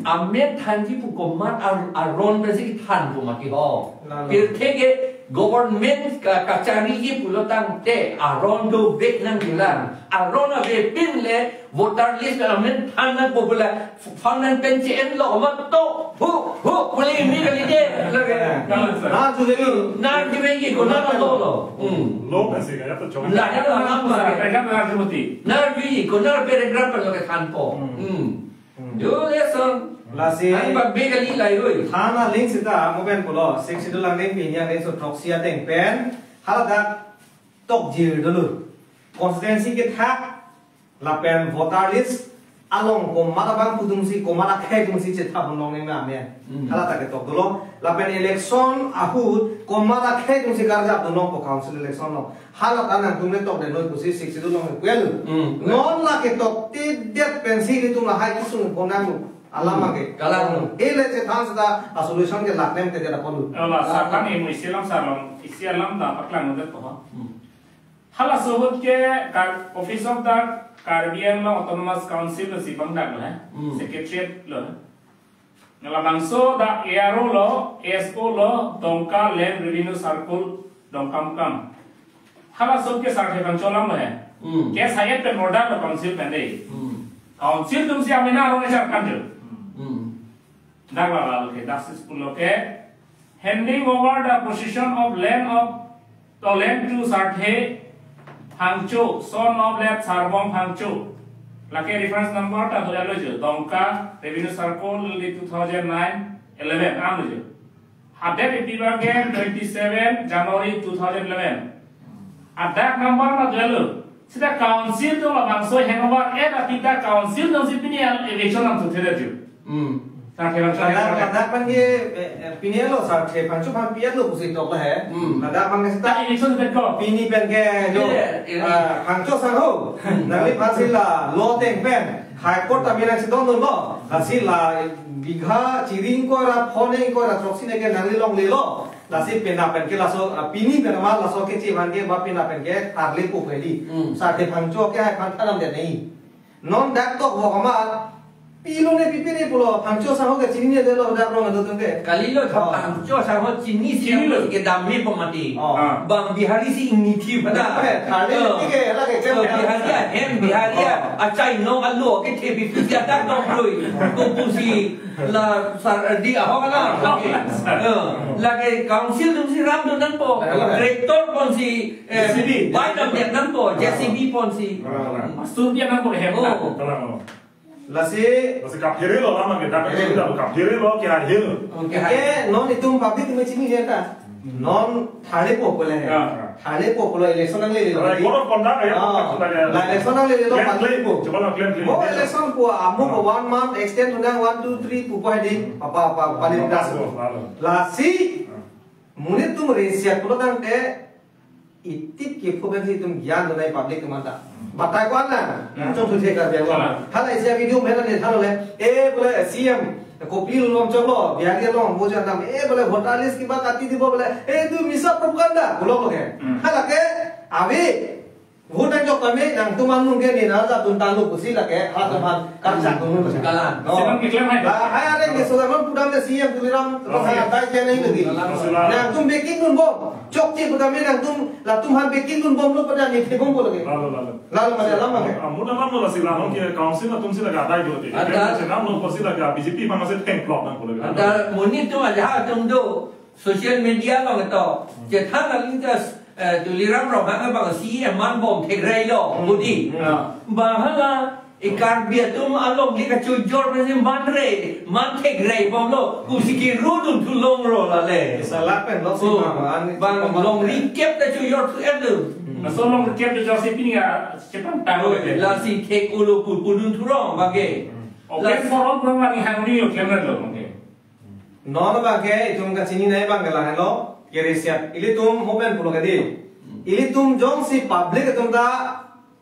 Amen thanji pu komat ar-, aron pensi than pu mati ho. Lalo. Pirthe ke government ka-, kachariji pulo tangte aron dovek nangjilang. Aron avepin le voter list amen than nangpo pu la Fang nang pen che-enlo, amat to, hu, hu, puli mi kali de, lake. Nar juvengi. Nar juvengi, ko nar to lo. Hmm. Lo kasi kaya to chong. Lahelo alam abang ke. Paragraph nar juvengi. Nar juvengi, ko nar paragraph lo kethanpo. Hmm. Hmm. Hmm. Jo lesson. Lasi Ani bak be kali lai roi. Thana link sita moben pulo, Sixth Schedule angdeng pini angdeng so throksi ateng pen haladak tokjir dolo. Constituency kethak lapen voter list along komat abang pudungsi, komat akhei dungsi chetha bonong neng na amen. Hmm. Haladak ketok dolo. Lapen election ahut komat akhei dungsi karjap dunong ko council election lo. Hala ta nangtum le tok de noi pusi Sixth Schedule along kwel. Hmm. Non la ketok te det pensi ilitum lahai kisung ponang alam Hmm. ake. Kalang. Ele chethan seta a solution ke laknem te det apon. Ala, ah, sakan emo isi alam sarong, isi alam ta paklang det po. Hmm. Halaso ahut ke Kar-, Office of the Karbi Anglong Autonomous Council lo si bangdak lo, eh? Hmm. Secretariat lo, eh? Labangso dak A R O lo, A S O lo, Dongka Land Revenue Circle, Dongkamukam. Halaso ke Sarthe Phangcho alam lo he. Hmm. Case higher pen order lo council pen de. Hmm. Council atumsi amena arong echar kanjo. Hmm. Dak la la lo ke, dak sis pulo ke. Handing over the possession of land of the land to Sarthe Phangcho, son of late Sarbong Phangcho. Lake reference number ta hoja lo jo, Dongka Revenue Circle li two thousand nine eleven, am lo jo. Hadak ipi bang ke twenty-seven January two thousand eleven. Hadak number ma hoja lo. Sita council atum labangso handover et apita council atumsi pini al eviction nangthu theda jo. Hmm. Sarthe Phangcho. Ladak, ladak pen ke, eh, eh, pini lo Sarthe Phangcho aphan pi-et lo pusi tok la he. Hmm. Ladak pen ke sita Ta eviction pen ko. pini pen ke lo, Iya, iya. ah, Phangcho sangho. Hmm. Nangli phansi la lo ateng pen High Court ta mirang si don lo. Lasi la bigha chiring ko ra phone ko ra throksi ne ke nangli longle lo. Lasi pena pen ke laso, ah, pini pen ma laso keche aphan ke ba pena pen ke arle po peli. Hmm. Sarthe Phangcho ke hai aphan thanam det nai. Non dak tok vok amat, pilo ne pipi ne pulo, Phangcho sangho ke chinine det lo dak rong do tum ke. Kalilo, Oh. Phangcho sangho chinisi Chinilo. Kedam mepo mati. Oh. Ah. Bang Bihari si ingni thi pada. Eh, thale Oh. Ke lake Oh, Bihari ahem, Bihari Oh. achai nong alo ke thepi pusi adak nong roi. Ko pusi la sar di ahok na. Oh. Eh, lake council atumsi ram do nangpo. Eh. Tractor ponsi, eh, J C B. Bai dam det nangpo, J C B ponsi. Masu dia nangpo hem Oh. na. Lasi Lasi kaphere lo lama ke, dak Eh. sudah kaphere lo ke ahil. Okay. Ke non itum public me chini ya ta. Non thale po pole hai. Ya. Thale po pole election nanglelo. Right, code of conduct ya, Ah. conduct ya. La election nanglelo Claim, public claim. po. Coba lo claim, claim. Mo election po amo po Ah. one month extend unang one, two, three pupo hai di. Apa, apa, paling das. Lalu, lalu. Lasi Ah. monit atum resiat pulo tangte itip ke phuben si itum gyan donai public atum anta. Batai ko-an na, Hmm. chong thuthe Karbi Anglong. Kalang. Hala isi video mena ne thalo le, eh, bole C M, kopilo lom choklo, Bihari along, bojo anam, eh, bole voter list kiba kati dibo bole, eh, itu misa propaganda, pulo lo ke. Hmm. Hala ke, ave, vote jok kami, nangtum anung ke ni, na, atum tanglo pusi la ke, ha, teman, karjak dulu. Kalang. No. Sinan keklem hai. Lah, hai ada ke, saudara, pudam ke C M Tuliram, Oh. hai, tai ke nahi lagi. Kalang. Nangtum bekin dunbom. Chokche pudam nangtum latum aphan bekin dunbomlo pada ne thebompo lagi. Lalu, lalu. Lalu mana lama ke? Ah, mudah lama lah sila, no, ke council atumsi la ke adai dulu. Ada. Kan senam lo pasti la ke B J P bang ase tengklok nangpo lagi. Ada monit atum aja atum do social media bang to. Chethan aling tas, eh, Tuliram Ronghang bang C M manbom thekrai lo, Hmm. budi. Hmm. Bang hala E Karbi atum along li kachojor pensi manre, man thekre bomlo, kusi kiru dun thulong ro lale. Salak pen lok si Oh, mama, an bang si long mama. Rikep ta chojor thu em dun. Hmm. Laso long rikep chojor si pini ya, chepan tahu Oh, ya. Lasi thek ulo pu pudun thurong bage. Hmm. Open Las- forum bang lagi hangni yo kemran lo, oke. Non bage, itum kachini nai bang ke lahenlo, keresiat. Ilitum mopen pulo kadi. Hmm. Ilitum jongsi public atum ta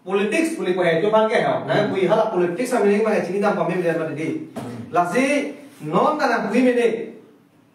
politics puli ko hai, itum bang ke ho. Na, Hmm. pui hala politics a meaning bang chini dam pamim dia mati di. Hmm. Lasi non ta nang pui mene.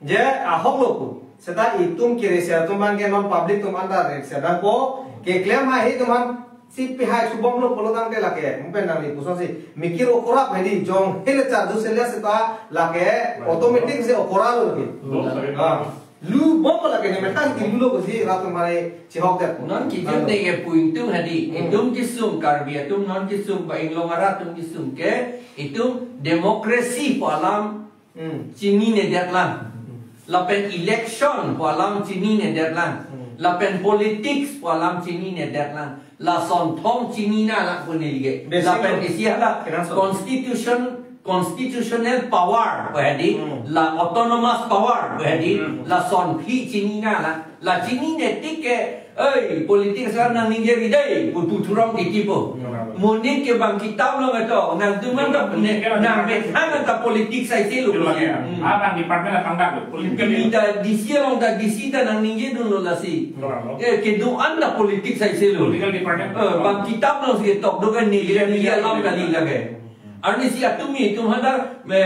Je ahok lo pu. Seta itum keresiat atum bang ke non public atum anta resiat dam po. Keklem hai itum han si pi hai subom lo pulo tangte lake. Mungkin nang ni puson si mikir okorap hai di jong hele char du sele seta lake automatic si okorap lo ki. Lo, lake. Ah. Lu bom lake ne metang ki lu lo ko si rat mare chihok det. Non kijut ne ke puing tung hadi. Hmm. Itum kisung Karbi atum non kisung ba inglong arat atum kisung ke itum democracy pu alam Hmm. chini ne det lang. Hmm. Lapen election pu alam chini ne det lang. Hmm. Lapen politics pu alam chini ne det lang. Lason thong chini na lang pu ne lige. Basic Lapen lo. Isi hala Kena so. Constitution constitutional power pu hedi, Hmm. la autonomous power pu hedi, Hmm. lason phi chinina la, la chinine tik ke, oi, politics la nangningje ri dei, pu pu thurong titi po. Hmm. Monit ke bang kitap along ketok, nangtum an ta, ne, nang methang ta politics ai selo. Ilo lagi ya. Hmm. Abang department apang dak lo, political. Pini ta D C along ta D C ta nangningje dunlo lasi. Ilo lagi. Eh, kedo-an ta politics ai selo. Political department. Eh, bang kitap alongsi ketok do kan ni, Iya, ni iya, alam iya. kali lagi. Arnisi atum itum hadak, me,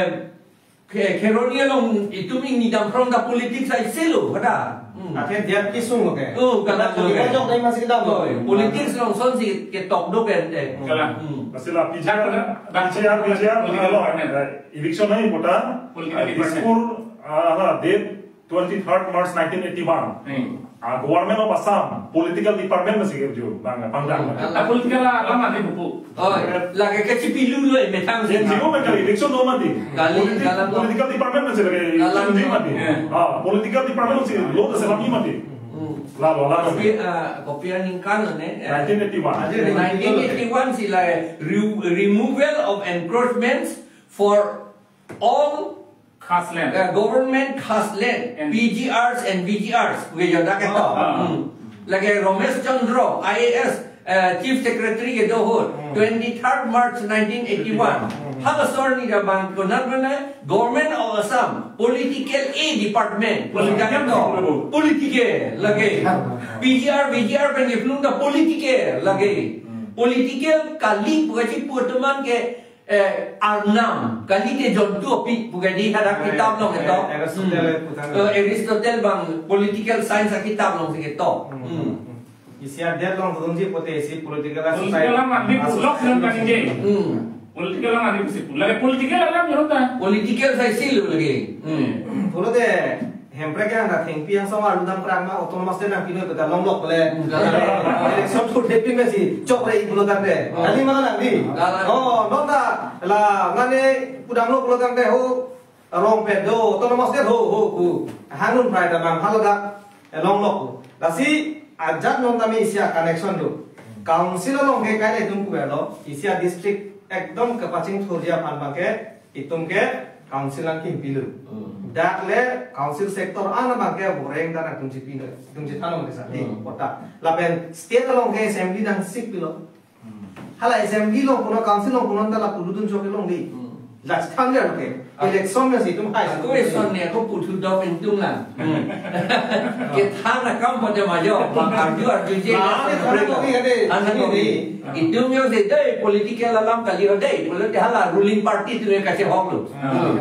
ke, Kheroni along itum ingni dam from the politics ai selo, hadak. Hmm. Athe dia kisung lo ke. Oh, kalang lo ke. Kita jok dai masih kita. Oh, politics along sonsi ketok do kan, eh. Kalang. Hmm. Masih lah P G R, P G R, P G R, political department. Eh, election hai kota, Political eh, department. Dispur, ah, lah, date twenty-third March nineteen eighty-one. Hmm. Ah, Government of Assam, political department masih kerja, bang, bang, bang. Hmm. Ah, political alam adi buku. Oh, lagi ke C P U lo, eh, methang Yang sih. Jiwo mereka election lo mati. Kali, Politi-, kalang lo. Political department masih lagi Kalang election lo. Mati. Ya. Ah, political department masih lo, terserah mati. Hmm. Lalu, lalu. Kopi, ah, kopi yang ningkan lo, ne? Nineteen eighty-one. Nineteen eighty-one sih lah, eh, re-, removal of encroachments for all Khas land. Uh, government khas land, And P G Rs and V G Rs, pu ke jada ketok. Ah. Hmm. Lagi Romesh Chandra, I A S, uh, Chief Secretary kedo ahut, Hmm. twenty-third March nineteen eighty-one. Hmm. Hala sor ni da bang konat mana Government of Assam, Political A Department, Political. Political, lagi. P G R, V G R pen ke pelung ta political, lagi. Hmm. Political kali pu kachipu teman ke eh, arnam, kali ke jontu api, pu ke di hadak Eh, kitab along eh, ketok. Aristotle Hmm. pu tang. Eh, Aristotle bang political science akitab alongsi ketok. Hmm. Hmm. Isi adet along turunji pote isi political Political society. Alam andi pu lok nang kan je. Hmm. Political alam andi pu si pu. Lagi political alam ya ta. Political sai silo lagi. Hmm. Pulote Hemprek yang dak thengpi yang sama aludam krak ma autonomous state nangpinoi kota longlok le. Hmm, kalang. Election thurdet pin mesi chokre pulo tangte. Oh. Kali mana nang di? Kalang. Oh, nonta la mane pudamlo pulo tangte ho rong pedo autonomous state ho ho ku. Hanun prai ta bang halo dak, eh, longlok ku. Lasi ajat nonta mi isi a-connection do. Council along ke kai le tum ku lo, isi a-district ekdom kepachingthurji aphan bang ke itum ke council nangkimpilu. Hmm. Dak le council sector an abang ke boreng dan atum chipinoi, atum chithanong desa di Hmm. kota. Lapen state along ke assembly nangsik pilo. Hmm. Hala assembly along kono council along kono ta la pudun chok along di. Hmm. La chithan dia ke. Ah. Election mesi itum hai. Ako election ni ako puthu dok entung lang. Hmm. Kethan akam pada majo, bang arju arju je. Ah, ni thana kopi kade. Thana kopi. Itum yo se dei political alam kali ho dei, political hala ruling party tu kachehok lo. Hmm.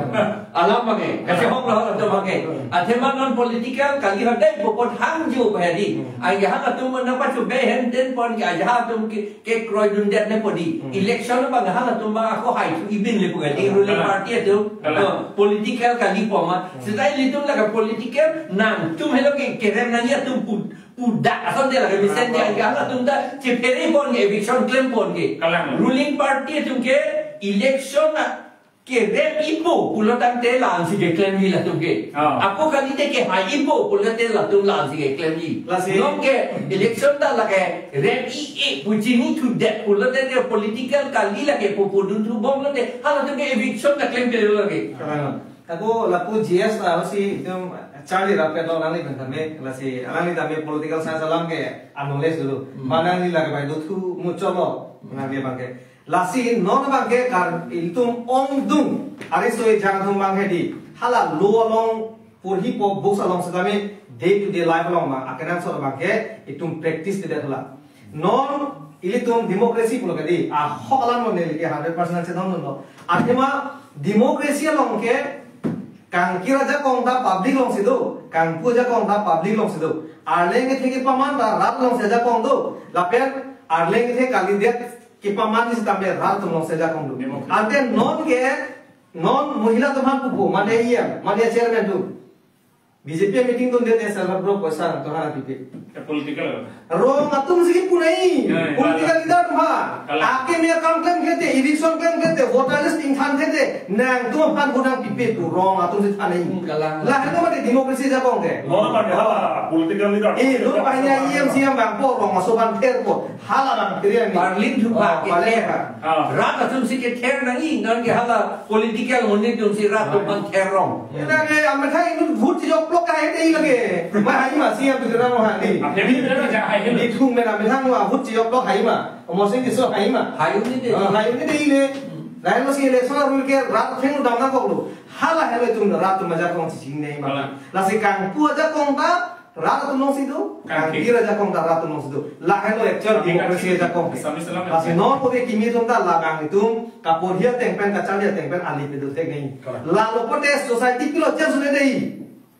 Alam bang ke, kachehok lo hala tu bang ke. Athema non political kali ho dei, bopot hangju bahedi. Hmm. Aja hala tu mana pachu behen ten pon ke aja hala tu ke, kekroi dundet ne podi. Hmm. Election bang hala tu bang ako hai tu ibin le pu ke di ruling Kalang. Party tu. Kalang. Oh, political kali pu ma. Hmm. Seta ilitum lake political nangtum helo ke kerem nangji atum pu Pudak ason de lake mesen de Kalang. Aja hala tum ta chephere pon ke eviction klem pon ke. Kalang. Ruling party atum ke election na kerem-ipo pulo tangte la-ansi keklemji latum ke. Ah. Ako kali te kehai-ipo pulo tangte latum la-ansi keklemji. Lasi. Non ke election ta lake rem-i-e pu chinithudet pulo tangte political kali lake pu pudun thu bom lote halatum ke eviction ta klem ke lake. Kalang. Ako lapu G S ta hosi itum charli rapet lo nangli pen tame, lasi alangli tame political science alam ke a-knowledge dulu. Hmm. Manang ni lake bai dothu muchot lo, Hmm. nangli bang ke. Lasi non bang ke kar itum ongdung, ari soi jang thum bang ke di. Hala lo along purhi po books along setame day to day life along bang, akenangsot bang ke itum practice tidak hala. Non ilitum democracy pulo ke di, ahok alam non neli ke hundred percent nangchedondunlo. Athema democracy along ke kangkir ajakong ta public alongsi do, kangpu ajakong ta public alongsi do. Arleng kethe kepaman ta rat alongsi ajakong do, lapen arleng kethe kalidet kepaman ni sitame rat atum alongsi ajakong do. Democracy. Ante non ke, non mohila atum aphan pupo, mane E M, mane chairman atum. B J P meeting dunde ne self help group poisa nangtum aphan pipe. Political. Rong atum si kipu nai. Ya, ya. Political leader atum ha. Kalang. Akeme akam klemkle te, eviction klemkle te, voter list ingthan kle te, nangtum aphan pu nangpipe pu rong atum si than nai. Hmm, kalang. Lahelo mate democracy ajakong ke. Lo na bang hala political leader. Eh, lo banghini E M C M bangpo rong aso aphan therpo. Hala bang pirian ni. Parlin thu Oh, pa ke parlin ther. Pa. Ah. Rat atum si kether nangji, non ke hala political monit atum si rat atum aphan ther rong. Ena ke amethang inut vote chijok plok kahai dei lake. Ma hai ma C M tu kena mo hai ni. Apni ni kena ja hai ni. Ni thung mena amethang wa vote chijok plok hai ma. Omo sing kiso hai ma. Hai ni dei. Ah, hai ni dei le. Hmm. Lahelo si election arul ke rat theng dam nangkoklo. Hala helo itum rat atum ajakong si chinine ma. Hala. Lasi kangpu ajakong ta rat atum along si do, Kangthir. Kangthir ajakong ta rat atum along si do. Lahelo actual Kangthir democracy Kangthir. Ajakong. Islam, Islam. Lasi non pute kimi atum ta labang itum kaporhi ateng pen kacharli ateng pen ali pedo thek nai. Correct. Lalo pote society pilo change un-e dei.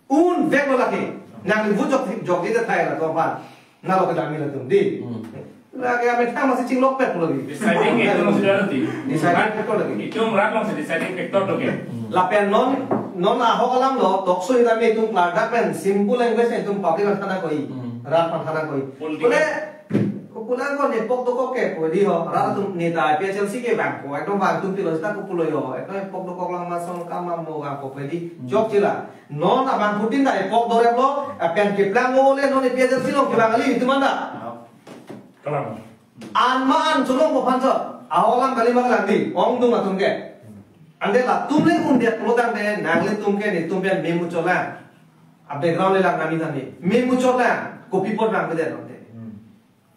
Unveklo lake. Nang vote jok jok di thai latum aphan. Nalo kedam nangji latum dei. Hmm. Lake amethang masi chinglokpet lo dei. Deciding factor sudah nanti. Deciding factor lake. Itum rat along si deciding factor do ke. Lapen non, non ahok alam lo, talk show hita me itum klardak pen, simple language itum public aphan than nangkok. Hmm. Rat aphan than nangkok. Political. Bole, ko pulang ko nepok dokok ke, ko dei ho, rat atum neta A P H L C ke bang ko, ekdom bang atum pilo sita ko pulo yo, ekdom nepok dokok lang masong kam mo bang ko, ko dei, Hmm. Jokche la. Non abang putin ta epok dorep lo, apen keplang mo le non A P H L C along kevang kali itum anta. Kalang. An ma an cholongpo aphan chot. Ahok alam kali ma kalang dei. Ongdung atum ke. Ante latum le un-edet pulo tangte nanglitum ke netum pen me muchot lang. A background le lang nami tame. Me muchot lang. Kopi apot lang kedet tangte. Hmm.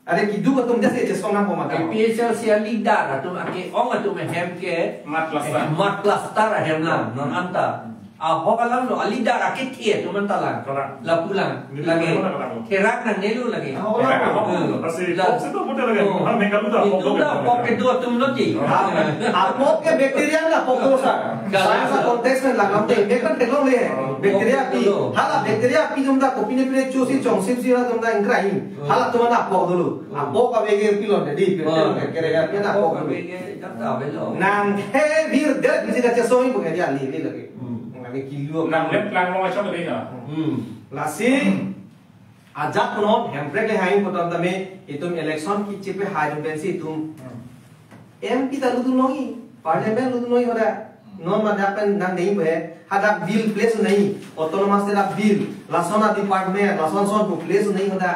Are keduk atum jasi chesong nangpo mata. A P H L C aleader atum ake-ong atum ahem ke. Mat cluster. Eh, mat cluster ahem lang. Non anta. Ahok alam lo, aleader akethe atum anta lang. Kalang. Lapu lang. Neli lage. Kalang, kalang. Therak nangnelo lage. Ahok alam. Therak, ahok. Eh. Lasi, la-, pok si do pute lage. Oh. Ha, mengkalu ta, itu pok do, da, pok pok. Kedo atum lo ti. Oh. Ah, ah, pok ke bacteria na pok do sa. Kalang. Science context na lang te, mekan theklongle. Oh. Bacteria api. Pok do. Hala bacteria api atum ta kopine pine chosi chongsip si atum ta ingkrai. Oh. Hala atum na pok dolo. Oh. Apok ave ke pilon dei, pilon Oh. Ke kere ke na Apok pok dolo. Ave ke, tak ta avelo. Nang he vir der bisi kachesong ipo ke dia li li lage. Hmm. Nang ke kilu. Nang le plang mo chok dei na. Hmm. Lasi, ajak non, hemprek le hai important tame, itum election kechepe hai dun pensi itum. Hmm. M P ta lutdun noi, parliament lutdun noi hoda. Hmm. Non ma dak pen nang dei pe, hadak bill place nai, autonomous state bill, lason a department, lason son pu place nai hoda.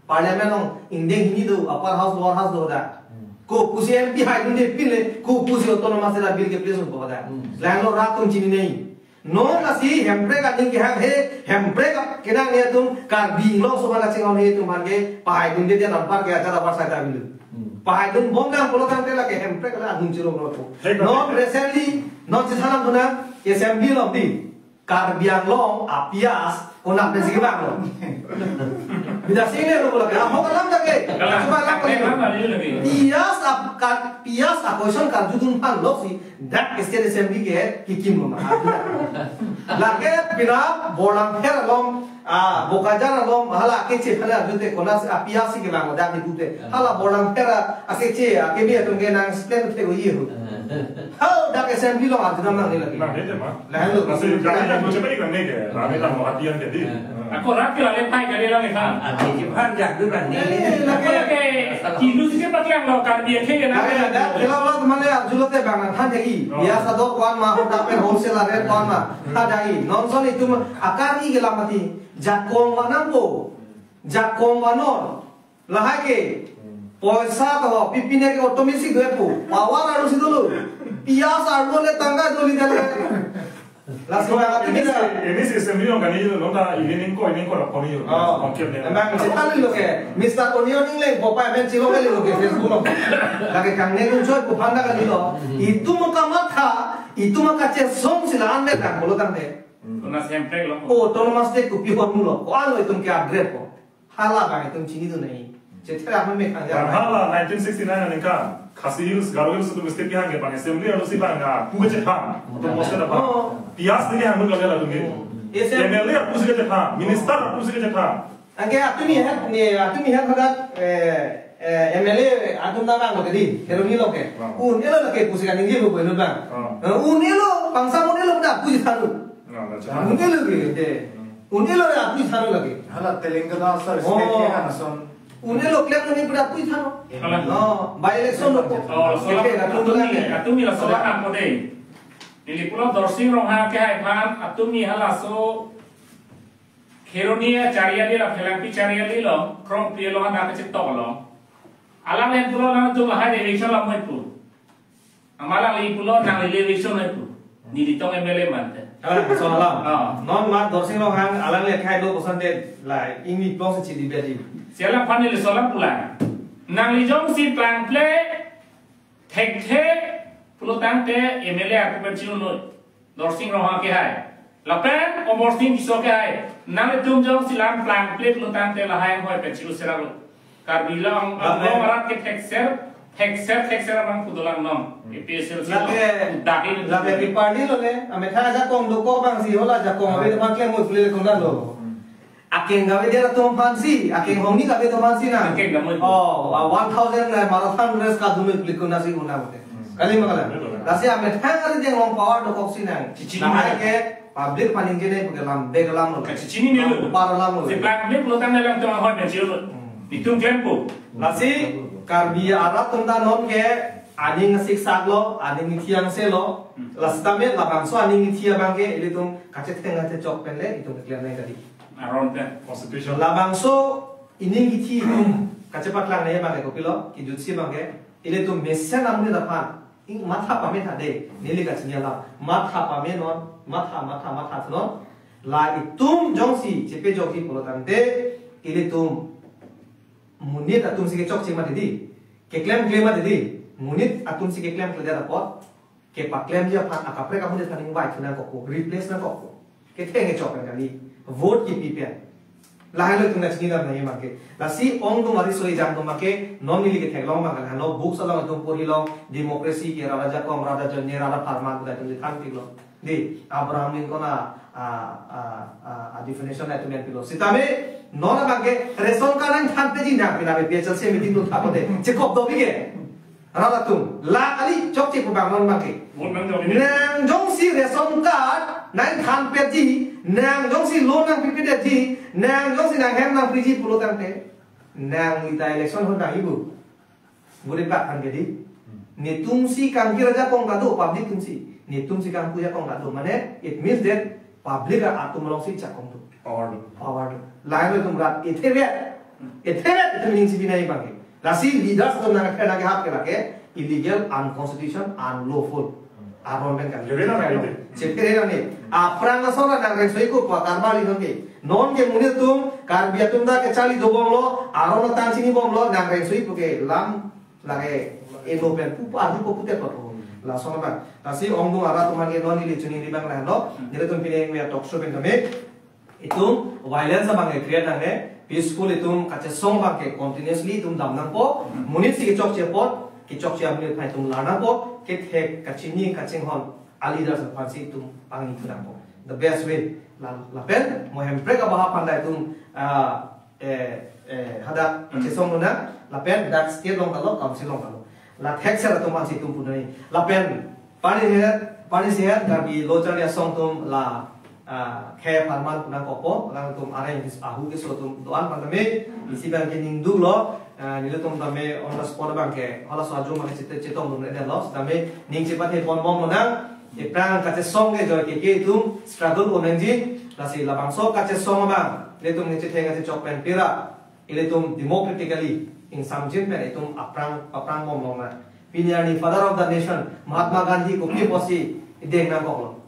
Parliament along ingdeng hini do, upper house, lower house do hoda. Hmm. Kopusi M P hai dunde pile, kopusi autonomous state bill ke place unpo hoda. Hmm. Lahelo rat atum chinine. Non lasi hemprek aning kehang he, hemprek kenangne atum Karbi Anglong aso aphan kachinghon he atum aphan ke pahai dunde dia nampar ke ajar apar sai ta bilu. Hmm. Pahai dunbom nang pulo tangte lake hemprek la adung chirong rot. Hei, non recently, non si thanam duna assembly along dei. Karbi Anglong a-piyaj konat pensi kevang lo. Bida si ingnelo pulo ke, ahok alam ta ke. Kalang. Chuba alam ko. Kalang, kalang, kalang. Piyaj ap-, ka-, piyaj a-question karjudun aphan loksi dak State Assembly ke kikim lo ma. Lake pina Borlangpher along, ah, Bokajan along, hala keche hala jute konat a-piyaj si kevang lo dak ni pute. Hala Borlangpher a, akeche, akeme atum ke nang explain the ko ye ho. Hau dak assembly along arjudam nangne lake. Nangne te ma. Lahelo. Lasi gari yang dua cepat ikan ni ke. Rame tang mau hatian jadi. Ako rat ke lale pai kali lang ikan. Ati ke phan jak du kan ni. Eh, lake. Ako lake kilu si cepat yang lo Karbi yang ke Lake, lake. Dak kela lo teman le arjulo te bang than jagi. Oh. Biasa do kuan ma, hodak pen wholesale rate kuan ma. Than jagi. Non son itum akar ni ke lam mati. Jakong vanangpo. Jakong vanon. Lahai ke, hmm, poisa to, pipine ke auto mesi due pu. Power arlo si dolo. Piyaj arlo le tangka doli dale. Lasi bang ati ini bisa. Si, ini si assembly along kani lo, nonta ini ningko, ini ko, koni lo. Oh. Oke, oke. Emang si tali lo ke, Mister Onion Engleng, popa men chilo ke lo ke Facebook lo. Lake kang ne kun choi ko phanda kali lo. Itum kamatha, itum kachesong si la-an le kang bolo tangte. Hmm. Tuna semprek lo. Oh, autonomous state kopi hormu lo. Ko-an lo itum ke upgrade ko. Hala bang itum chinidun nai. Chetera me me khang. Bang hala nineteen sixty-nine aningkan Khasi Hills, Garo Hills atum state kehang ke bang assembly arlo si bang a pu kechethan. Atum post ta bang. Oh. Piyaj ni kehang mun kagala atum ke. Oh. Assembly. M L A atum si kechethan, minister atum si kechethan. Anke atum ni hat ni, atum ni hat hadak, eh, eh, M L A atum ta bang lo ke dei, Kheroni lo ke. Bang. Un-elo lo ke pusi kaningje lo bang. Bang. Eh, un-elo, bangsa un-elo dak pusi tharu. Bang, bang, chethan. Un-elo ke dei. Hmm. Un-elo re apui tharo lake. Hala Telangana asar Oh. state ke kan ason. Un-elo klem un-e pura apui tharo. Hala. Oh, by election lo ko. Oh, laso Oke, alam, lalu atumi, lagi. Atumi laso alam ko dei. Neli pulo Dorsing Ronghang kehai aphan, atumi halaso Kheroni Chariali la Phelangpi Chariali lo, Krongpi lo anak kecil tok lo. Alang len pulo nangtum lahai election lam mai pu. Amat alangli pulo nangli election mai pu. Neli tong M L A mate. Ah, so alam. Ah. Non mat Dorsing Ronghang alangli akhai do koson de la ingni plong si chili bedi. Si alam aphan neli laso alam pulang. Nangli jongsi plangple thekthe pulo tangte M L A ako pen chirunoi. Dorsing Ronghang kehai. Lapen Amarsing Tisso kehai. Nanglitum jongsi lam plangple pulo tangte lahai anghoi pen chiru sera lo. Karbi Anglong, Lapen Anglong arat ke thekser, thekser, thekser abang pu dolang non. Hmm. A P H L C lo. Lake, Udak ini lake tuh. Piparli lo le, amethang ajakong dokok abang si hola ajakong Ah. ave aphan klem mo pule kona lo. Hmm. Akeng kave dia atum aphan si, akeng hongni kave atum aphan si na. Akeng kave. Oh, ah, one thousand, eh, marathon race kadun mo pule kona si una mate. Hmm. Kali ma kalang. Betul, betul. Lasi amethang ari dia long power dokok si nang. Chichini Lahai na. ke public aphan ningje ne pu ke lam, bek lam lo. Kachichinine lo. Par lam lo. Si plangple pulo tangte nangtum anghoi pen chiru lo. Hmm. Nelitum klempo. Lasi Karbi arat atum ta non ke aning siksak lo, aning nithi angse lo. Hmm. Lasi tame labangso aning nithi abang ke ilitum kachetheng kachechok pen le itum keklem nang kali. Aron pen. Constitution. Labangso ining nithi itum kachepaklang nai abang ke kopilo, kejutsi abang ke ilitum mesen amonit aphan ing matha pame tha de, neli kachini alam. Matha pame non, matha, matha, matha non. La itum jongsi chepejokji pulo tangte, ilitum monit atum si kechokche mati di, keklem klem mati di, monit atum si keklem kledet apot, kepaklemji aphan akaprek amonit aphan ingvai thu nangkokpo, replace nangkokpo. Ketheng kechok pen kali, vote kipi pen. Lahai lo itum nangchini dam nangji abang ke. Lasi ongdung ariso ejang atum abang ke, non neli ketheklong abang ke, lahai lo books along itum porhi long, democracy ke rat ajakong, rat ajoine, rat apharman pu itum than pik lo. Di, Abraham Lincoln a, a, a, a, a definition itum en pik lo. Sitame, non abang ke, ration card nangthan peji nang, pina A P H L C meeting lo thapote, chekop do bi ke. Rat atum, la kali chokche pu abang non abang ke. Vote nangjo. Nang jongsi ration card nangthan peji, nang jongsi loan nangpi peji, nang jongsi nanghem nangpriji pulo tangte, nangli ta election ahut nangji pu. Buri bak kan jadi. Hmm. Netum si kangkir ajakong ta do, public atum si. Netum si kangkir ajakong ta do. Mane, it means that public atum along si jakong do. Power do. Power do. Lahai lo itum rat, ithevet. Hmm. Ithevet itum ning si binai abang ke. Lasi leaders atum nang kena ke hap ke lake illegal, unconstitutional, unlawful. Hmm. Aron pen kan. Jere nang Jere nang. Jere nang ni. Aphrang asor nangrengsoiko pu karmali nonke. Nonke monit atum, Karbi atum ta kecharli dobom lo, aron atang chinibom lo, nangrengsoi pu ke lam lake eno pen pu pu adu pu pute pu. Lason abang. Lasi ongdung arat atum abang ke non neli chini abang lahai lo. Hmm. Nelitum pini nangve talk show pen tame. Itum violence abang ke create nangne, peaceful itum kachesong abang ke continuously itum dam nangpo, monit si kechokche apot, kechokche amonit aphan itum lar nangpo, kethek kachini kachinghon a leaders aphan si itum pangni thu nangpo. The best way. La, lapen mo hemprek abaha aphan ta itum, ah, eh, eh, hadak Hmm. kachesong lonang, lapen dak state along ta lo, council along ta lo. La thekser atum aphan si itum pu nangji. Lapen pani sehat, pani sehat, Karbi Lo Charli Asong atum la, ah, khei apharman pu nangkokpo, alangtum areng kis-, ahu keso atum do-an aphan tame, isi abang ke ningduk lo, ah, nelitum tame on the spot abang ke, halaso ajum abang ke chete-, chetong dun eden lo, tame ning chepathe ponbom lonang, aphrang kachesong ke joike ke itum struggle ko nangji, lasi labangso kachesong abang, nelitum ning chetheng kachechok pen pira, ilitum democratically ingsamjin pen itum aphrang, aphrang bom longnang. Pini arni Father of the Nation, Mahatma Gandhi kopi apotsi ideng nangkoklo.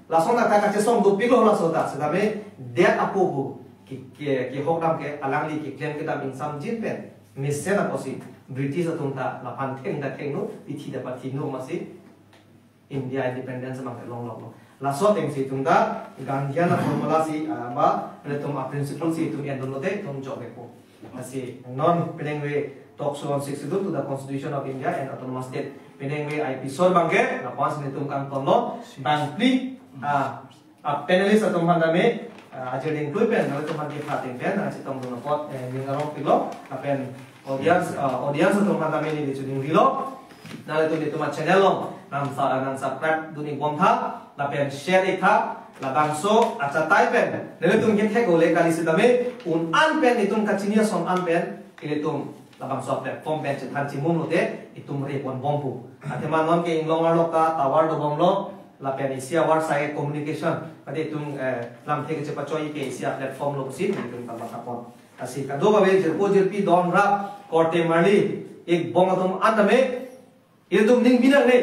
Lason ta kachesong dopiklo laso ta, setame det apo pu ke, ke, kehok dam ke alangli keklem kedam ingsamjin pen mesen apotsi British atum ta laphan thengta thengno, ithi ta pathino masi India independence abang ke longloklo. Laso atengsi itum ta Gandhian a formula si, ah, ba, ilitum a principle si itum endun lote itum jok-ikpo. Lasi non pini nangve talk show on Sixth Schedule to the Constitution of India and Autonomous State. Pini nangve episode abang ke, lapuson itum kangtonlo, bangphli, ah, ah, panelist atum aphan tame, ah, ajir dingklui pen, nanglitum aphan kepha ateng pen, nangchetong dun apot, eh, ning arong piklo, lapen audience, ah, audience atum aphan tame neli choningrilo, nanglitum itum a channel along, nang sa-, nang subscribe dun-ikbom tha, lapen share-ik tha, Labangso achatai pen nelitum kethek ole kali sitame un-an pen itum kachini ason an pen ilitum labangso platform pen chethan chimum lote itum repon bompo. Athema non ke inglong arlo ta tower dobomlo, lapen isi awar sai communication, pati itum, eh, lamthe kechepachoi ke isi a-platform lo pusi itum tambah tapon. Lasi kadokave jirpo jirpi don rap korte marli ik bong atum an tame ilitum ning binang ne.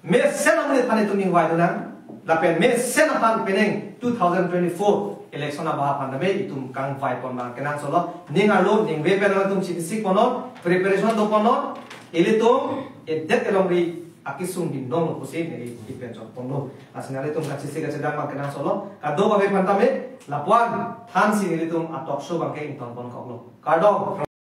Mesen amonit aphan itum ningvai dun nang. Lapen mesen aphan penang two thousand twenty-four election abahak aphan tame itum kangvai pon abang kenangsot lo. Ning arlo ningve pen itum chini sik ponnon, preparation do ponnon. Ilitum edet elongri akesung binong lo pusi neli ipen chot ponlo. Lasi nanglitum kachesik kachedang abang kenangsot lo. Kadokave aphan tame lapuan thansi nelitum a-talk show abang ke ington pon koklo. Kardom.